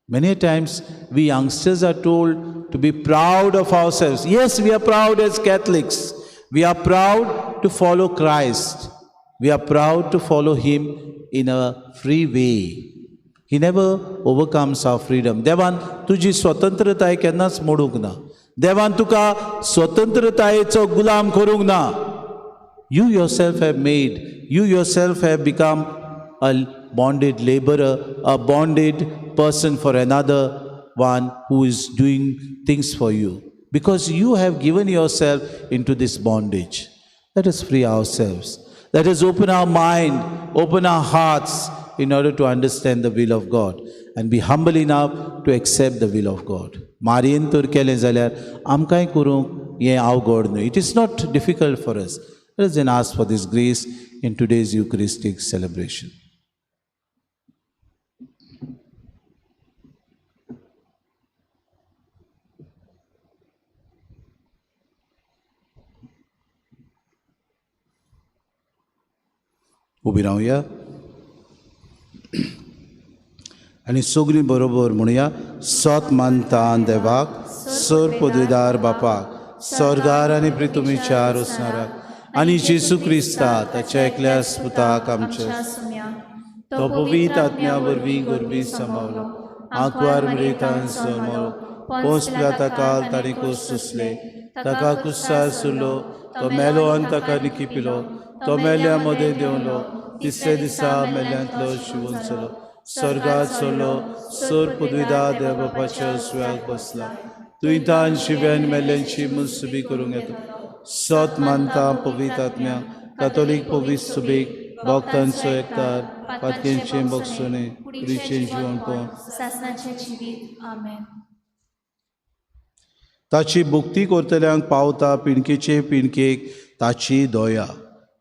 Many a times we youngsters are told to be proud of ourselves. Yes, we are proud as Catholics. We are proud to follow Christ. We are proud to follow Him in a free way. He never overcomes our freedom. देवान तुजी स्वतंत्रताय केन्नाच मोडूंक ना. देवान तुका स्वतंत्रतायेचो गुलाम करूंक ना. You yourself have made, you yourself have become a bonded labourer, a bonded person for another one who is doing things for you, because you have given yourself into this bondage. Let us free ourselves. Let us open our mind, open our hearts in order to understand the will of God and be humble enough to accept the will of God. मारयेन तर केलें जाल्यार आमकांय करूंक हें अवघड न्हय. It is not difficult for us. Let us then ask for this grace in today's Eucharistic celebration. उबी रावया आनी सगळीं बरोबर म्हणया. सत मानता देवाक, सर पदवीदार बापाक, स्वर्गार आनी पृथ्वीच्या रचणाराक, आनी जेजू क्रिस्ता ताच्या एकल्या पुताक आमच्या, तो पवित्र आत्म्या वरवीं गोरबी सांबावलो, आंकवार मरेतान जल्मलो, पोंस पिलाता ताणें कूस सोंसले, ताका कुस्सार सुरलो, तो मेलो आनी ताका निकी पिलो, तो मेल्या मदें देंवलो, तिसऱ्या दिसा मेल्यांतलो शिवून चलो, स्वर्गात चलो, सर पदवीदार देव बापाच्या उजव्याक बसला, तुंयतान शिव्यान मेल्यांची मुसुबी करूंक येता. सत मानता पवित्र आत्म्या, कातोलीक पवित्र सुबेक, भक्तांचो एकतार, पातकेंचें बक्षणें, कुडीचें जिवनपण, सासणाचें जिवीत. आमेन. ताची भक्ती करतल्यांक पावता पिणकेचे पिणकेक ताची दया.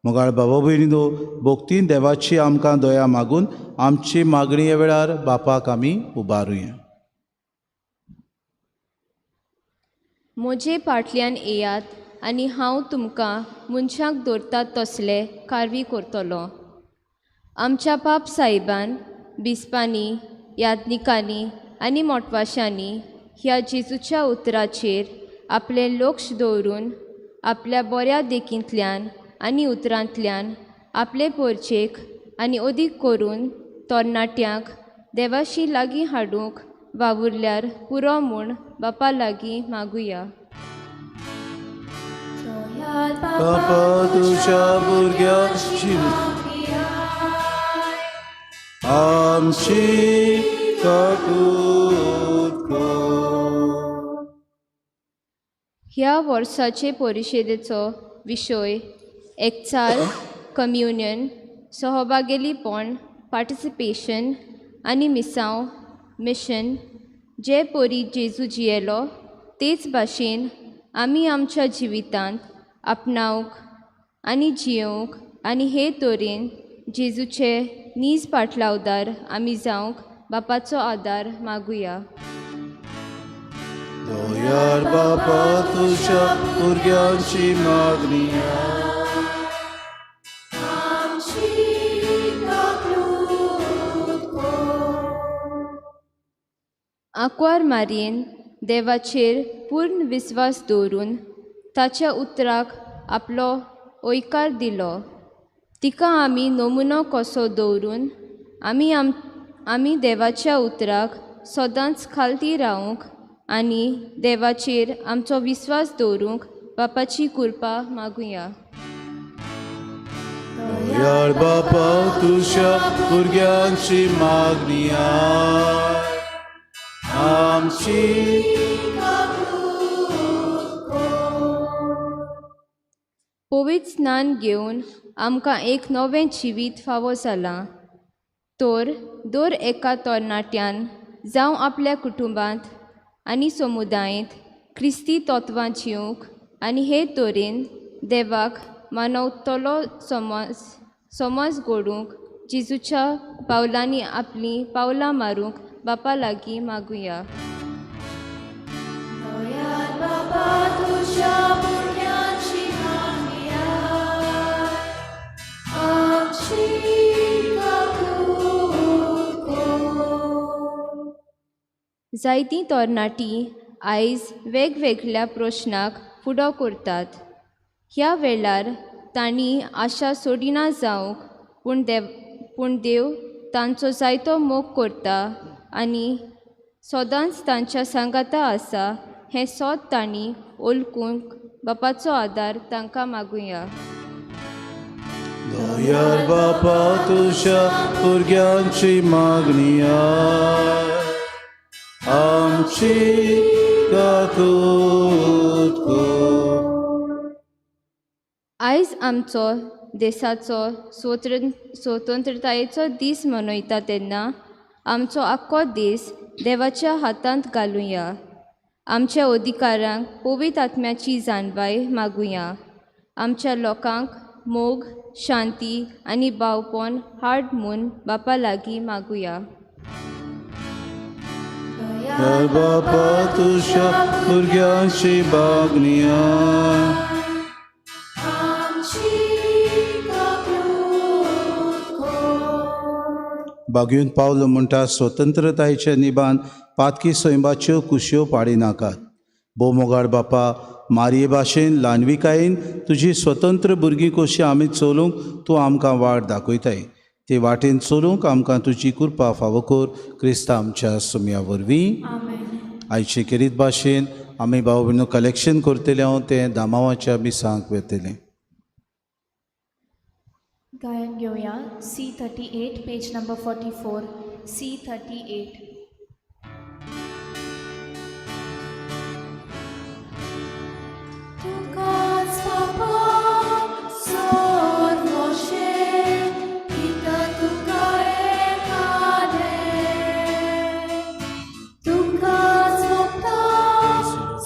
मोगाळ बाबा भयणीनो, भक्तीन देवाची आमकां दया मागून आमची मागणी ह्या वेळार बापाक आमी उबारुया. म्हजे पाटल्यान येयात आनी हांव तुमकां मनशाक दवरतात तसले कारवी करतलो. आमच्या पाप साहेबान, बिस्पांनी, याज्ञिकांनी आनी मोटवाशांनी ह्या जेजूच्या उतराचेर आपलें लक्ष दवरून आपल्या बऱ्या देखींतल्यान आनी उतरांतल्यान आपले पोरचेक आनी अदीक करून तरणाट्यांक देवाशी लागीं हाडूंक वावुरल्यार पुरो म्हूण बापा लागीं मागुया. बापा तुज्या भुरग्यांची आमची काकूत कर. ह्या वर्साचे परिशदेचो विशय एकचार, कम्युनियन, सहभागेलीपण, पार्टिसिपेशन आनी मिसांव, मिशन. जे परी जेजू जियेलो तेच भाशेन आमी आमच्या जिवितांत आपणावंक आनी जियेवंक आनी हे तरेन जेजूचे नीज पाटलावदार आमी जावंक बापाचो आदार मागुया. दयाळ बापा तुज्या भुरग्यांची मागणी आंकवार मारयेन देवाचेर पूर्ण विस्वास दवरून ताच्या उतराक आपलो ओयकार दिलो. तिका आमी नमुनो कसो दवरून आमी आमी देवाच्या उतराक सदांच खालती रावंक आनी देवाचेर आमचो विस्वास दवरूंक बापाची कृपा मागुया. दयाळ बापा तुज्या भुरग्यांची मागणी आमची. पवित्र स्नान घेवन आमकां एक नवें जिवीत फावो जालां. तर दर एका तरणाट्यान जावं आपल्या कुटुंबांत आनी समुदायेंत क्रिस्ती तत्वां जिवंक आनी हे तरेन देवाक मानवतलो समाज घडोवंक जेजूच्या पावलांनी आपलीं पावलां मारूंक बापा लागीं मागुया. जायतीं तरणाटीं आयज वेगवेगळ्या प्रश्नाक फुडो करतात. ह्या वेळार तांणी आशा सोडिना जावंक पूण देव तांचो जायतो मोग करता आनी सदांच तांच्या सांगाता आसा हें सोद तांणी ओलकूंक बापाचो आदार तांकां मागुया. दयाळ बापा तुज्या भुरग्यांची मागणी आय आमची काकूत कर. आयज आमचो देसाचो स्वतंत्रतायेचो दीस मनयता तेन्ना आमचो आख्खो देस देवाच्या हातांत घालुया. आमच्या अधिकारांक पवित्र आत्म्याची जाणवाय मागुया. आमच्या लोकांक मोग, शांती आनी भावपण हाड म्हूण बापा लागीं मागुया. दयाळ बापा तुज्या भुरग्यांची मागणी आय बागयून पावलो म्हणटा स्वतंत्रतायेच्या निबान पातकी सैमाच्यो कुशयो पाडिनाकात. भोवमोगाळ बापा, मारये भाशेन ल्हानविकायेन तुजी स्वतंत्र भुरगीं कशी आमी चलूंक तूं आमकां वाट दाखयताय. ते वाटेन चलूंक आमकां तुजी कृपा फावो कर क्रिस्ता आमच्या सुमया वरवीं. आयचे खेरीत भाशेन आमी भाव भयणो कलेक्शन करतले हांव तें दामावाच्या मिसांक वेतलें. गायन घेवया C38 page number 44 C38. तुकाच बापा सर्वशे दिता तुका एकादें, तुकाच भोगता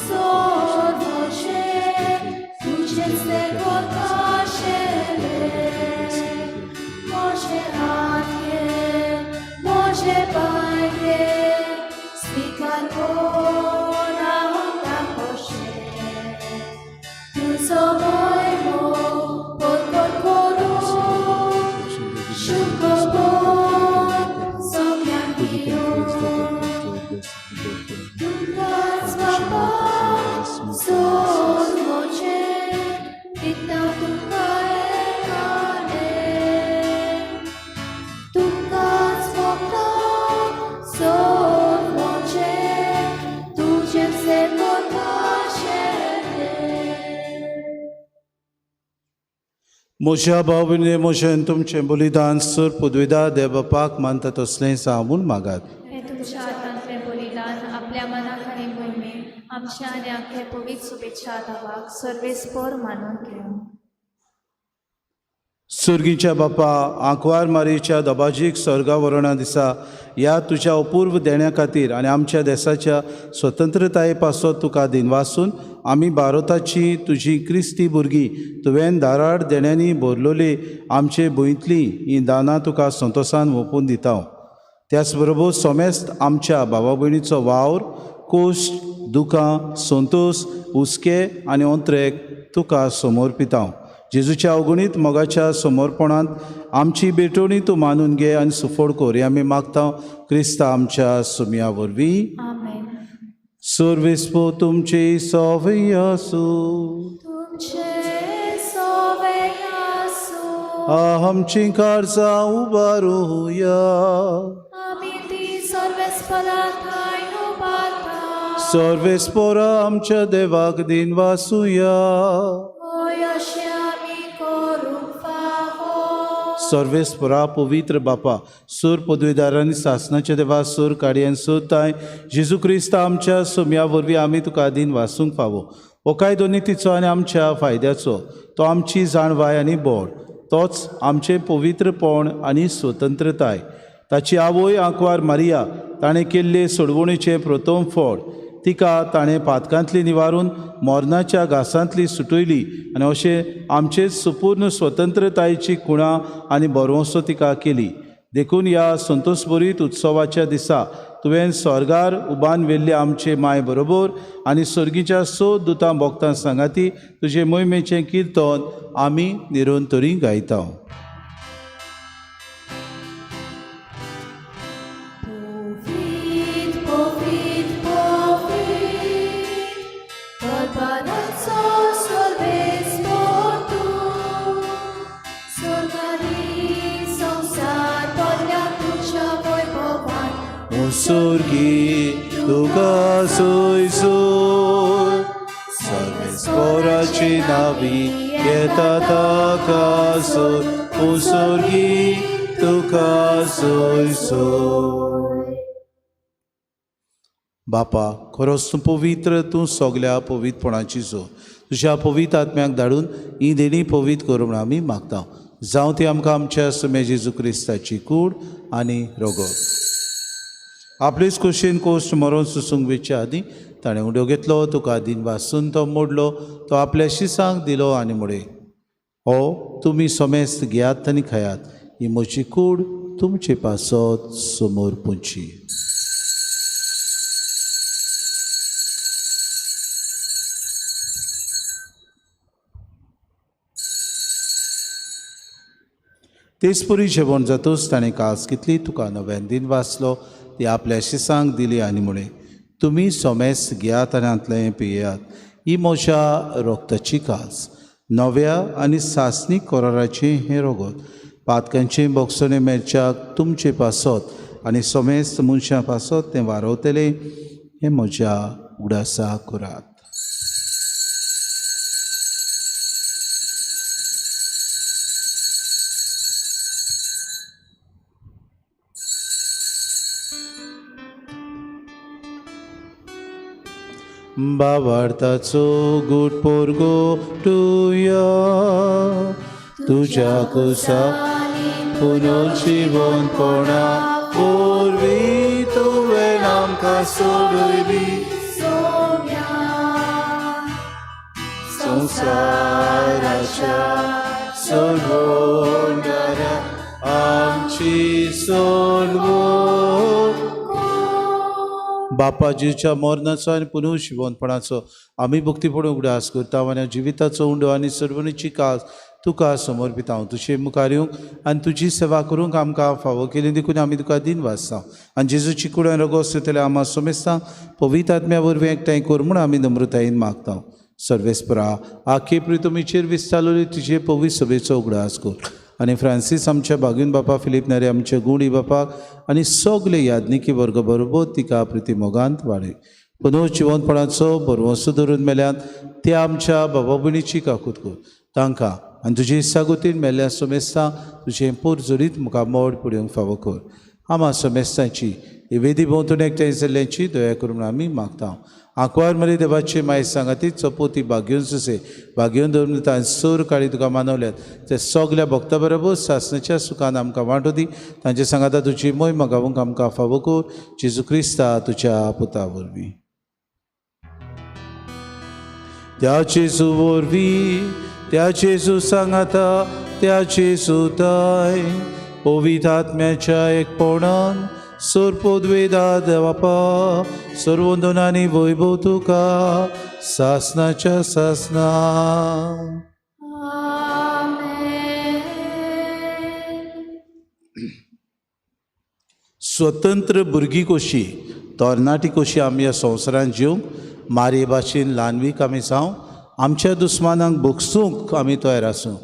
सर्वशे तुजेच तें करताशेलें. म्हजे हात घे, म्हजे पांय घे, स्विकार कर हांव कशें तुजो मोग परकट करूं शुक्रबोध सगळ्यांक दिवं. तुकाच बापा सर्वचें दिता तुका एकादें, तुकाच भोगता सर्वचें तुजेच तें करताशेलें. म्हज्या भाव भयणी म्हजें तुमचें बलिदान सर पदवीदार देव बापाक मानता तसलें सांगून मागात. हें तुमच्या हातांतलें बलिदान आपल्या मनाक आनी मोहिमे आमच्या आनी आख्खे पवित्र शुभेच्छा दावाक सर्वेस्पर मानून घेवं. सुर्गीच्या बापा, आंकवार मारयेच्या दबाजीक स्वर्गा वरणा दिसा ह्या तुज्या अपूर्व देण्या खातीर आनी आमच्या देसाच्या स्वतंत्रताये पासत तुका दिनवासून आमी भारताची तुजी क्रिस्ती भुरगीं तुवें धाराड देण्यांनी भरलोली आमचे भुंयतली हीं दानां तुका संतोसान ओंपून दिता. त्याच बरोबर सोमेस्त आमच्या भावा भयणीचो वावर, कोश्ट, दुकां, संतोस, हुस्के आनी ओंत्रेक तुका समर्पिता. जेजूच्या अवगुणीत मोगाच्या समर्पणांत आमची भेटवणी तूं मानून घे आनी सुफळ कर हें आमी मागता क्रिस्ता आमच्या सुमया वरवीं. आमेन. सर्वेस्पो तुमचे सवय आसूं. तुमचे सवे आसूं. आमची काळजां उबारुया. आमी ती सर्वेस्परा ठांय उबारता. सर्वेस्पोरा आमच्या देवाक दिनवासुया. होय अशें आमी करूंक फावो. सर्वेस्परा पवित्र बापा, सूर पदवीदारांनी सासनाच्या देवा सूर काडयेन सूर ताय जेजू क्रिस्त आमच्या सुमया वरवीं आमी तुका दिन वासूंक फावो. हो कायदो नितीचो आनी आमच्या फायद्याचो, तो आमची जाणवाय आनी बोड, तोच आमचें पवित्रपण आनी स्वतंत्रताय. ताची आवय आंकवार मारिया ताणें केल्ले सोडवणीचें प्रथम फळ, तिका ताणें पातकांतली निवारून मरणाच्या घासांतली सुटयली आनी अशें आमचे सुपूर्ण स्वतंत्रतायेची खुणा आनी भरवंसो तिका केली. देखून ह्या संतोषभरीत उत्सवाच्या दिसा तुवें स्वर्गार उबान व्हेल्ले आमचे माय बरोबर आनी सर्गीच्या स दुतां भोगतां सांगाती तुजे मोहिमेचें किर्तन आमी निरंतरी गायता. पवित्र पवित्र पवित्र दरबाराचो सर्वेस्पर तूं, स्वर्गारी संवसार भरल्या तुज्या सोर्गी तुका सोय सोय सर्वेस्पोराची नावी येता ताका सोय उसोर्गी तुका सोय सोय. बापा खरोच तूं पवित्र, तूं सगल्या पवित्रपणाची सो तुज्या पवित्र आत्म्याक धाडून ही देणी पवित्र करूं म्हूण आमी मागता. जावं ती आमकां आमच्या सुम्या जेजू क्रिस्ताची कूड आनी रोगत. आपलेच कुशीन कोश्ट मरोन सुसूंक वेच्या आदीं ताणें उडयो घेतलो, तुका दिन वासून तो मोडलो, तो आपल्या शिसांक दिलो आनी म्हळें, हो तुमी समेस्त घेयात आनी खायात, ही म्हजी कूड तुमचे पासत समोर पुंची. तेचपरी जेवण जातूच ताणें कास घेतली, तुका नव्यान दिन वाचलो, ती आपल्या शिसांक दिली आनी म्हळें, तुमी सोमेस घेयात आनी हांतलें पियेयात, ही म्हज्या रोगताची कास, नव्या आनी सासणीक कराराचें हें रोगत, पातकांचें बोगसणें मेळच्याक तुमचे पासत आनी सोमेस्त मनशां पासत तें वारवतलें, हें म्हज्या उडासा करात. बाबार्थाचो गूट पोरगो टुया तुज्या कुसा पुनर्जिवनपणा वरवीं तुवें आमकां सोडयली संवसाराच्या सोडवणाऱ्या आमची सोडवण. बापा जेजूच्या मरणाचो आनी पुनर्जिवनपणाचो आमी भक्तीपण उगडास करता आनी जिविताचो उंडो आनी सर्वणीची कास तुका समर्पिता. तुजे मुखार येवंक आनी तुजी सेवा करूंक आमकां फावो केली देखून आमी तुका दिन वाचता आनी जेजूची कूड आनी रगत दितले आमा सोमेस्तां पवित्र आत्म्या वरवीं एकठांय कर म्हूण आमी नम्रतायेन मागता. सर्वेस्परा आखे प्रितमीचेर विस्तारलेली तुजे पवित्र सभेचो उगडास कर आनी फ्रांसीस आमच्या बागीन बापा, फिलीप नारे आमच्या गुणी बापाक आनी सगले यादनिकी वर्ग बरोबर तिका प्रिती मोगांत वाडय. पुनर्जिवनपणाचो बरवंसो धरून मेल्यान ते आमच्या बाबा भयणीची काकूत कर तांकां आनी तुजे इत्सागतीन मेल्ल्या सोमेस्तां तुजें पोरजोरीत मुखार मोड पडोवंक फावो कर. आमा सोमेस्तांची ही वेदी भोंवतणी एकठांय जाल्ल्यांची दया करून म्हूण आमी मागता. आंकवार मरे देवाची माय सांगाती चपोती भाग्योन सुसे भाग्योन धरून तांणी सोर काळी तुका मानवल्यात ते सगल्या भक्ता बरोबर सासणाच्या सुखान आमकां वांटो दी. तांचे सांगाता तुजी मोय गावूंक आमकां फावो कर जेजू क्रिस्ता तुज्या पुता वरवीं. त्या जेजू वरवीं, त्या जेजू सांगाता, त्या जेजू ताय पवित्र आत्म्याच्या एकपणान सोरपोद्वेदा देवापा सर्वंदनानी वैभव तुका सासनाच्या सासना. स्वतंत्र भुरगीं कशी तरणाटी कशी आमी ह्या संवसारांत जिवंक मारये भाशेन ल्हानवीक आमी जावं, आमच्या दुस्मानांक भोगसूंक आमी तयार आसूं,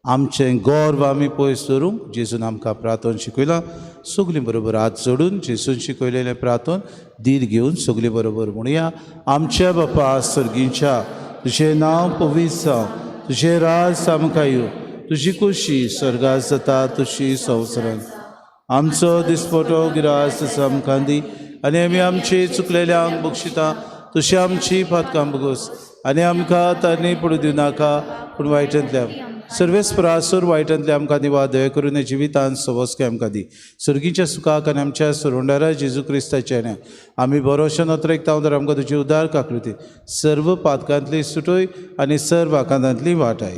आमचें गर्व आमी पयस दवरूंक जेजून आमकां प्रार्थन शिकयलां. सगलीं बरोबर हात जोडून जेजून शिकयलेलें प्रार्थन धीर घेवन सगलीं बरोबर म्हणया. आमच्या बापा सर्गीच्या तुजें नांव पवित्र जावं, तुजें राज आमकां येवं, तुजी कुशी स्वर्गात जाता तशी संवसारांत. आमचो दिसपटो गिरास आमकां दी आनी आमी आमची चुकलेल्यांक बक्षिता तशी आमची पातकां बगोस आनी आमकां तांणी पडूं दिवनाका पूण वायटांतल्या सर्वेस्परासूर वायटांतले आमकां दिवा. दया करून जिवितान सवस्के आमकां दी. सर्गीच्या सुखाक आनी आमच्या सुरुंडारा जेजू क्रिस्ताच्या न्याय आमी बरोशे नोत्रेकता तर आमकां तुजी उदार काकृती सर्व पातकांतली सुटोय आनी सर्व आकांतांतली वाटाय.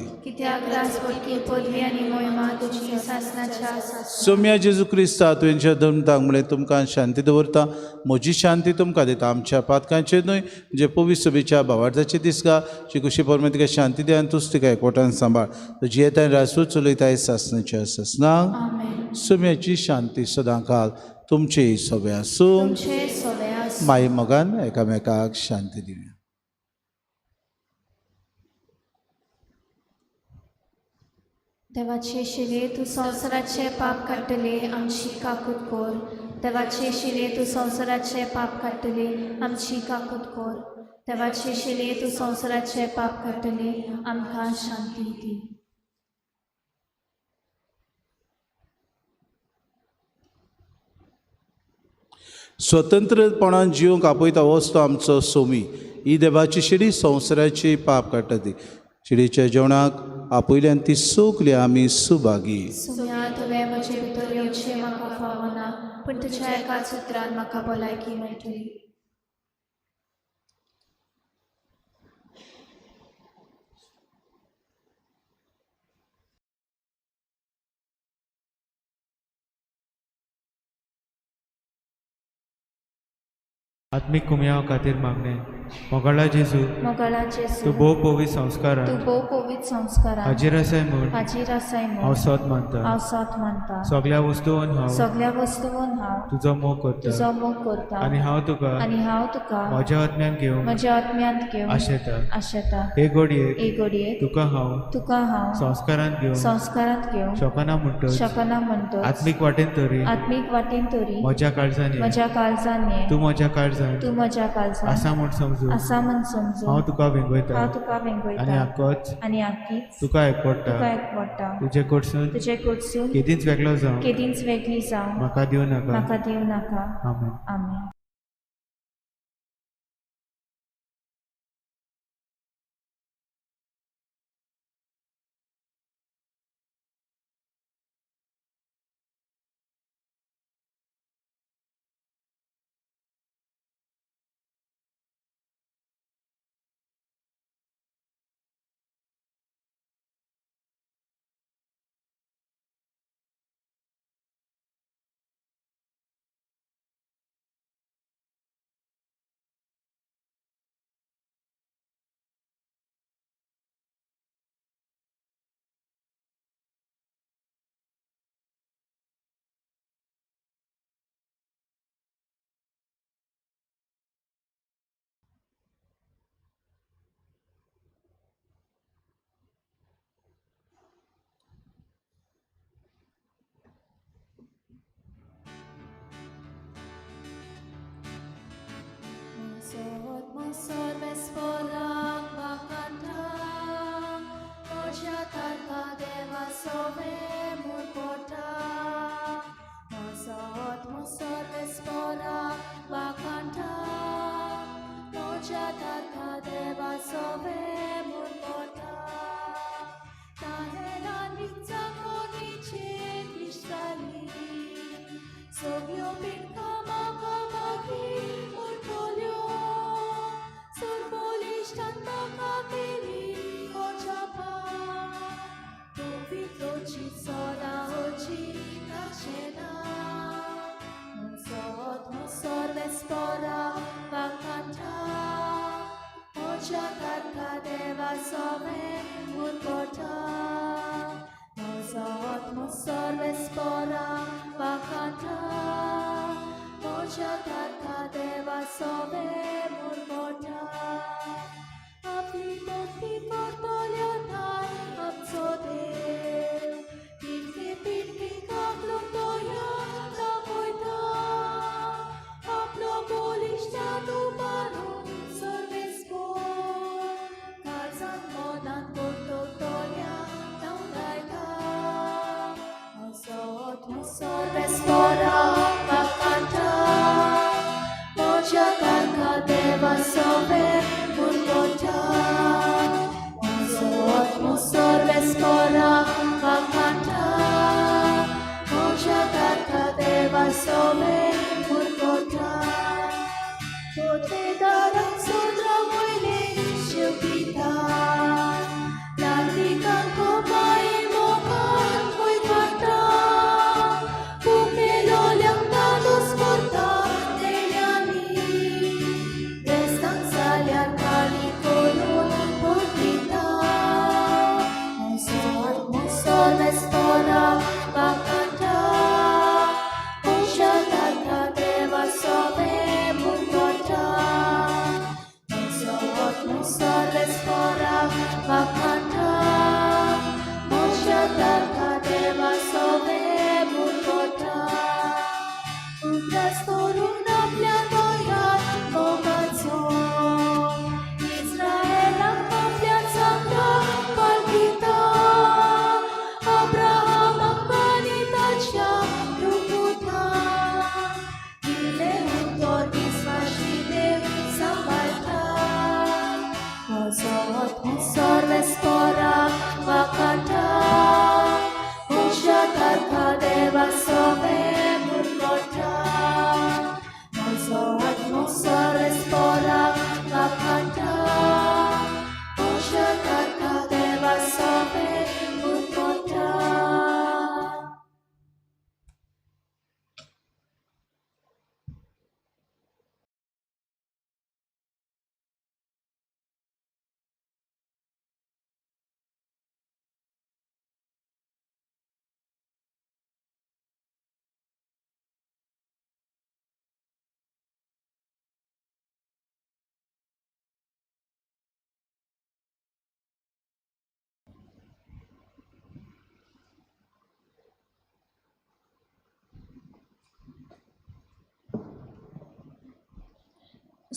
सोम्या जेजू क्रिस्ता तुवेंच्या धर्मतांक म्हळें तुमकां शांती दवरता, म्हजी शांती तुमकां दिता. आमच्या पातकांचेर न्हय म्हणजे पवित्र सभेच्या भावार्थाची दिसगा जी कुशी परमे तिका शांती दी आनी तूच तिका एकवटान सांबाळ. तुजी येता राजूच चलयताय सासनाच्या सासनाक. सोम्याची शांती सदांकाल तुमचे सोबे आसूं. माई मोगान एकामेकाक शांती दिवया. देवाचे शिले तूं संवसाराचे पाप काडटले आमची काकूत कोर. देवाचे शिले तूं संवसाराचे पाप काडटले आमची काकूत कोर. देवाचे शिले तूं संवसाराचे पाप काडटले आमकां शांती दी. स्वतंत्रपणान जिवंक आपयता होच तो आमचो सोमी. ही देवाची शिडी संवसाराची पाप काडटा ती शिडीच्या जेवणाक आपयल्यान ती सगली आमी सुभागी. सुम्या तुवें म्हजे भितर येवचें म्हाका फावना, पूण तुज्या एकाच उतरान म्हाका भलायकी मेळटली. आत्मीक कुमयाव खातीर मागणें. मोगाळा जेजू, मोगाळा जेजू, तूं भोव पवित्र संस्कारान तूं भोव पवित्र संस्कारान हाजीर आसाय म्हूण हाजीर आसाय हांव म्हूण सोद मानता. हांव सोद मानता. सगल्या वस्तून हांव सगल्या वस्तून हांव तुजो मोग करता तुजो मोग करता आनी हांव तुका आनी हांव तुका म्हज्या आत्म्यान घेवंक म्हज्या आत्म्यांत घेवन आशेता. आशेता. हे घडयेक हे घडयेक तुका हांव तुका हांव संस्कारान घेवंक संस्कारांत घेवंक शकना म्हणटच शकना म्हणटच आत्मीक वाटेन तरी आत्मीक वाटेन तरी म्हज्या काळजान ये. म्हज्या काळजान ये. तूं म्हज्या काळजान तूं म्हज्या काळजान आसा म्हूण समजून आसा म्हूण समजून हांव तुका वेंगयता हांव तुका आनी वेंगयता आकोच आनी आकीच तुका एकवडटा. तुका एकवडटा. तुजे कडसून तुजे कडसून केदींच वेगळो जावं केदींच वेगळी जावं म्हाका दिवं नाका. म्हाका दिवं नाका. आमेन. आमेन.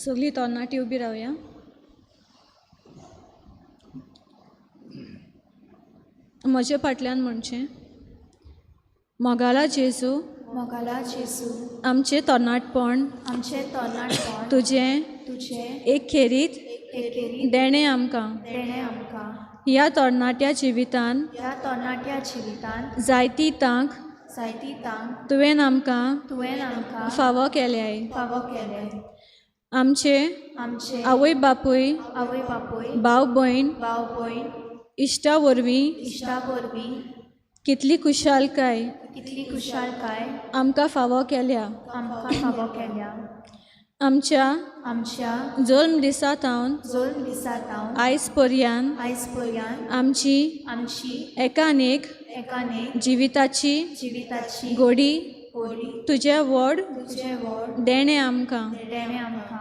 सगळीं तरणाटीं उबी रावया. म्हजे फाटल्यान म्हणचें, मोगाला जेजू, मोगाला जेजू, आमचें तरणाटपण आमचें तरणाटपण तुजें तुजें एक खेरीत एकेरी देणें आमकां. देणें आमकां. ह्या तरणाट्या जिवितान ह्या तरणाट्या जिवितांत जायती तांक जायती तांक तुवें आमकां तुवें आमकां फावो केल्याय. फावो केले. आमचे आमचे आवय बापूय, आवय बापूय, भाव भयण, भाव भयण, इश्टा वरवीं इश्टा वरवीं कितली खुशालकाय कितली खुशालकाय आमकां फावो केल्या. आमकां फावो केल्या. आमच्या आमच्या जल्म दिसा थावन जल्म दिसा थावन आयज पर्यंत आयज पर्यंत आमची आमची एकान एक एकान एक जिविताची जिविताची गोडी गोडी तुजें व्हड तुजें व्हड देणें आमकां. देणें आमकां.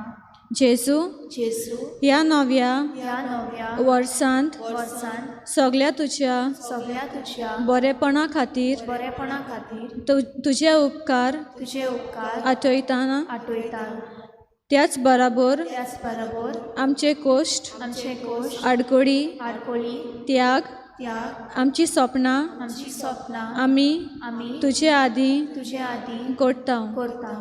जेजू, जेजू, ह्या नव्या ह्या नव्या वर्सांत वर्सांत सगल्या तुज्या सगल्या तुज्या बरेपणा खातीर बरेपणा खातीर तुजे उपकार तुजे उपकार आठयतना आठयता. त्याच बराबर त्याच बरोबर आमचे कोश्ट, आमचे कोश, आडकोडी, आडकोळी, त्याग, त्याग, आमची सपनां आमची सपनां आमी आमी तुजे आदीं तुजे आदीं करता. करता.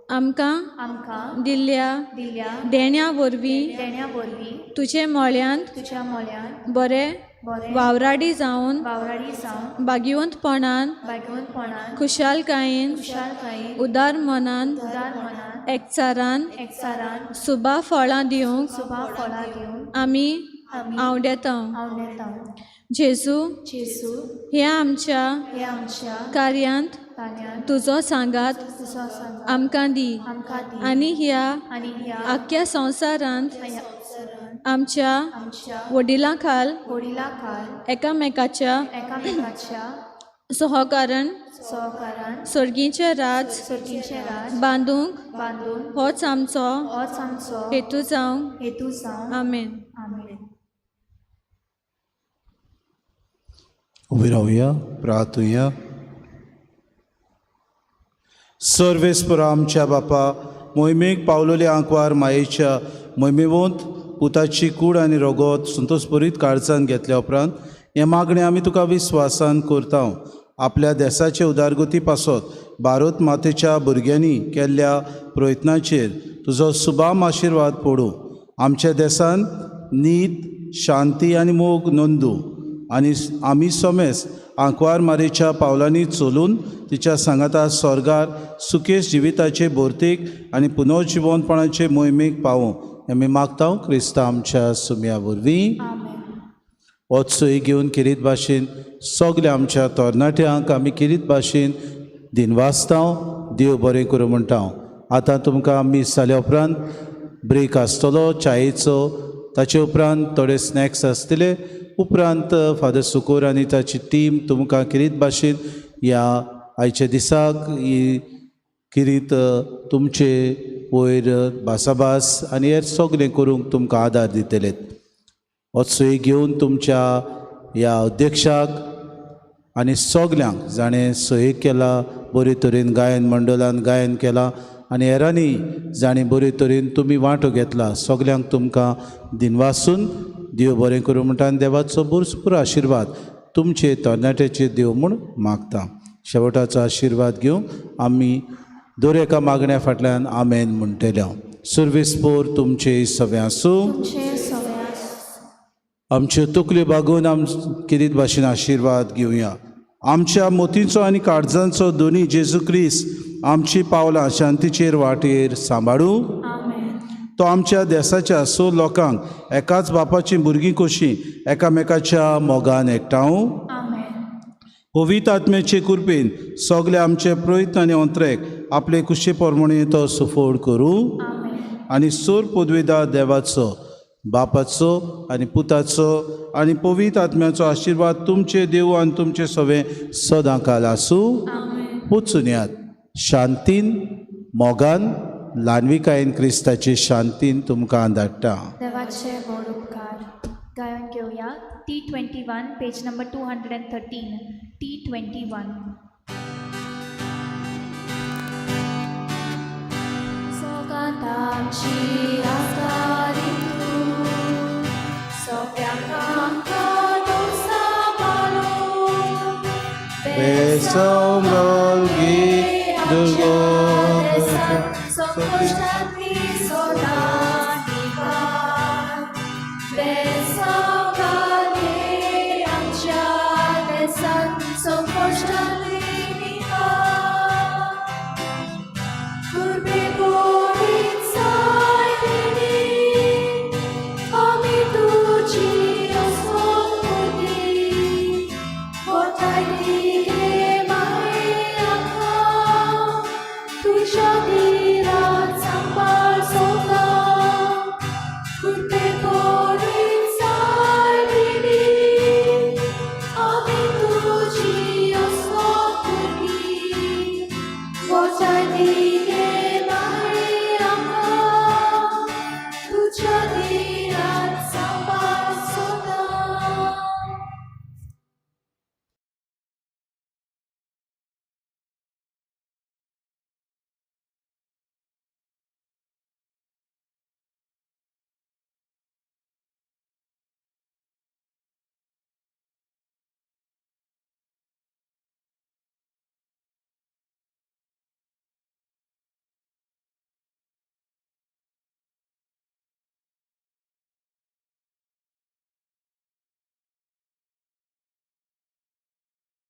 आमकां आमकां दिल्ल्या दिल्ल्या देण्या वरवीं देण्या वरवीं तुजे मोळ्यांत तुज्या मोळ्यांत बरे बरे वावराडी जावन वावराडी जावन भाग्यवंतपणान भाग्यवंतपणान खुशालकायेन खुशालकायेन उदार मनान उदार मनान एकचारान एकचारान सुबा फळां दिवंक सुबा फळां दिवंक आमी आमी आंवडेता. आंवडेता. जेजू, जेजू, ह्या आमच्या हे आमच्या कार्यांत कार्यांत तुजो सांगात तुजो सांगात आमकां दी आमकां दी आनी ह्या आनी ह्या आख्ख्या संवसारांत संवसारांत आमच्या आमच्या वडिलां खाल वडिलां खाल एकामेकाच्या एकामेकाच्या सहकारण सहकारान सर्गीचें राज सर्गीचें राज बांदूंक बांदून होच आमचो होच आमचो हेतू जावं. हेतू जावं. आमेन. आमेन. उबी रावया, प्रार्थुया. सर्वेस्परा आमच्या बापा, मोहिमेक पावलोले आंकवार मायेच्या मोहिमेवंत पुताची कूड आनी रगत संतोषभरीत काळजान घेतल्या उपरांत हें मागणें आमी तुका विस्वासान करता. आपल्या देसाचे उदारगती पासत भारत मातेच्या भुरग्यांनी केल्ल्या प्रयत्नाचेर तुजो सुबाम आशिर्वाद पडूं. आमच्या देसान नीत, शांती आनी मोग नोंदू आनी आमी समेस आंकवार मारेच्या पावलांनी चलून तिच्या सांगाता स्वर्गार सुकेश जिविताचे भरतीक आनी पुनर्जिवनपणाचे मोहिमेक पावूं आमी मागता क्रिस्ता आमच्या सुम्या वरवीं. होच सोय घेवन किरीत भाशेन सगल्या आमच्या तरणाट्यांक आमी किरीत भाशेन दिनवासता, देव बरें करूं म्हणटा. आतां तुमकां मीस जाल्या उपरांत ब्रेक आसतलो चायेचो, ताचे उपरांत थोडे स्नॅक्स आसतले. उपरांत फादर सुकोर आनी ताची टीम तुमकां किरीत भाशेन ह्या आयच्या दिसाक ही किरीत तुमचे वयर भासाभास आनी हेर सगळें करूंक तुमकां आदार दितले. होच सोय घेवन तुमच्या ह्या अध्यक्षाक आनी सगल्यांक जाणें सहयोग केला बरे तरेन गायन मंडळान गायन केलां आनी हेरांनी जाणें बरे तरेन तुमी वांटो घेतला सगल्यांक तुमकां दिनवासून देव बरें करूं म्हणटा आनी देवाचो भरपूर आशिर्वाद तुमचे तरणाट्याचे देव म्हूण मागता. शेवटाचो आशिर्वाद घेवन आमी दर एका मागण्या फाटल्यान आमेन म्हणटले. सर्वेस्पोर तुमचे सगळें आसूं. आमच्यो तकल्यो बागोवन आम किरीत भाशेन आशिर्वाद घेवया. आमच्या मोतींचो आनी काळजांचो दोनी जेजू क्रिस्त आमची पावलां शांतीचेर वाटेर सांबाळूं. तो आमच्या देसाच्या स लोकांक एकाच बापाची भुरगीं कशीं एकामेकाच्या मोगान एकठांव. पवित्र आत्म्याचे कृपेन सगळे आमचे प्रयत्न आनी अंत्रेक आपले कुशे प्रमाणे तो सुफोड करूं आनी सोर पदवेदार देवाचो, बापाचो आनी पुताचो आनी पवित्र आत्म्याचो आशिर्वाद तुमचे देव आनी तुमचे सगळे सदां काल आसूं. वचून यात शांतीन, मोगान, ल्हानविकायेन क्रिस्ताचे शांतीन तुमकां धाडटा. देवाचे व्हड उपकार. गायन घेवया T21 page number 213 T21. देसांत आमची आस्कारी तूं सोंप्यांक आमकां दोसा मारो बेसंव घाल दुर्गो संकश्टांतली सोदां निवार बेसांव घाले आमच्या देसांत संकश्टांतली निवार कुर्बे गोडीत सायबिणी आमी तुजी असोपुती वतायली गे माये आमकां तुज्या दिरात सांबाळ सोदां कुर्बे गोडीत सायबिणी आमी तुजी.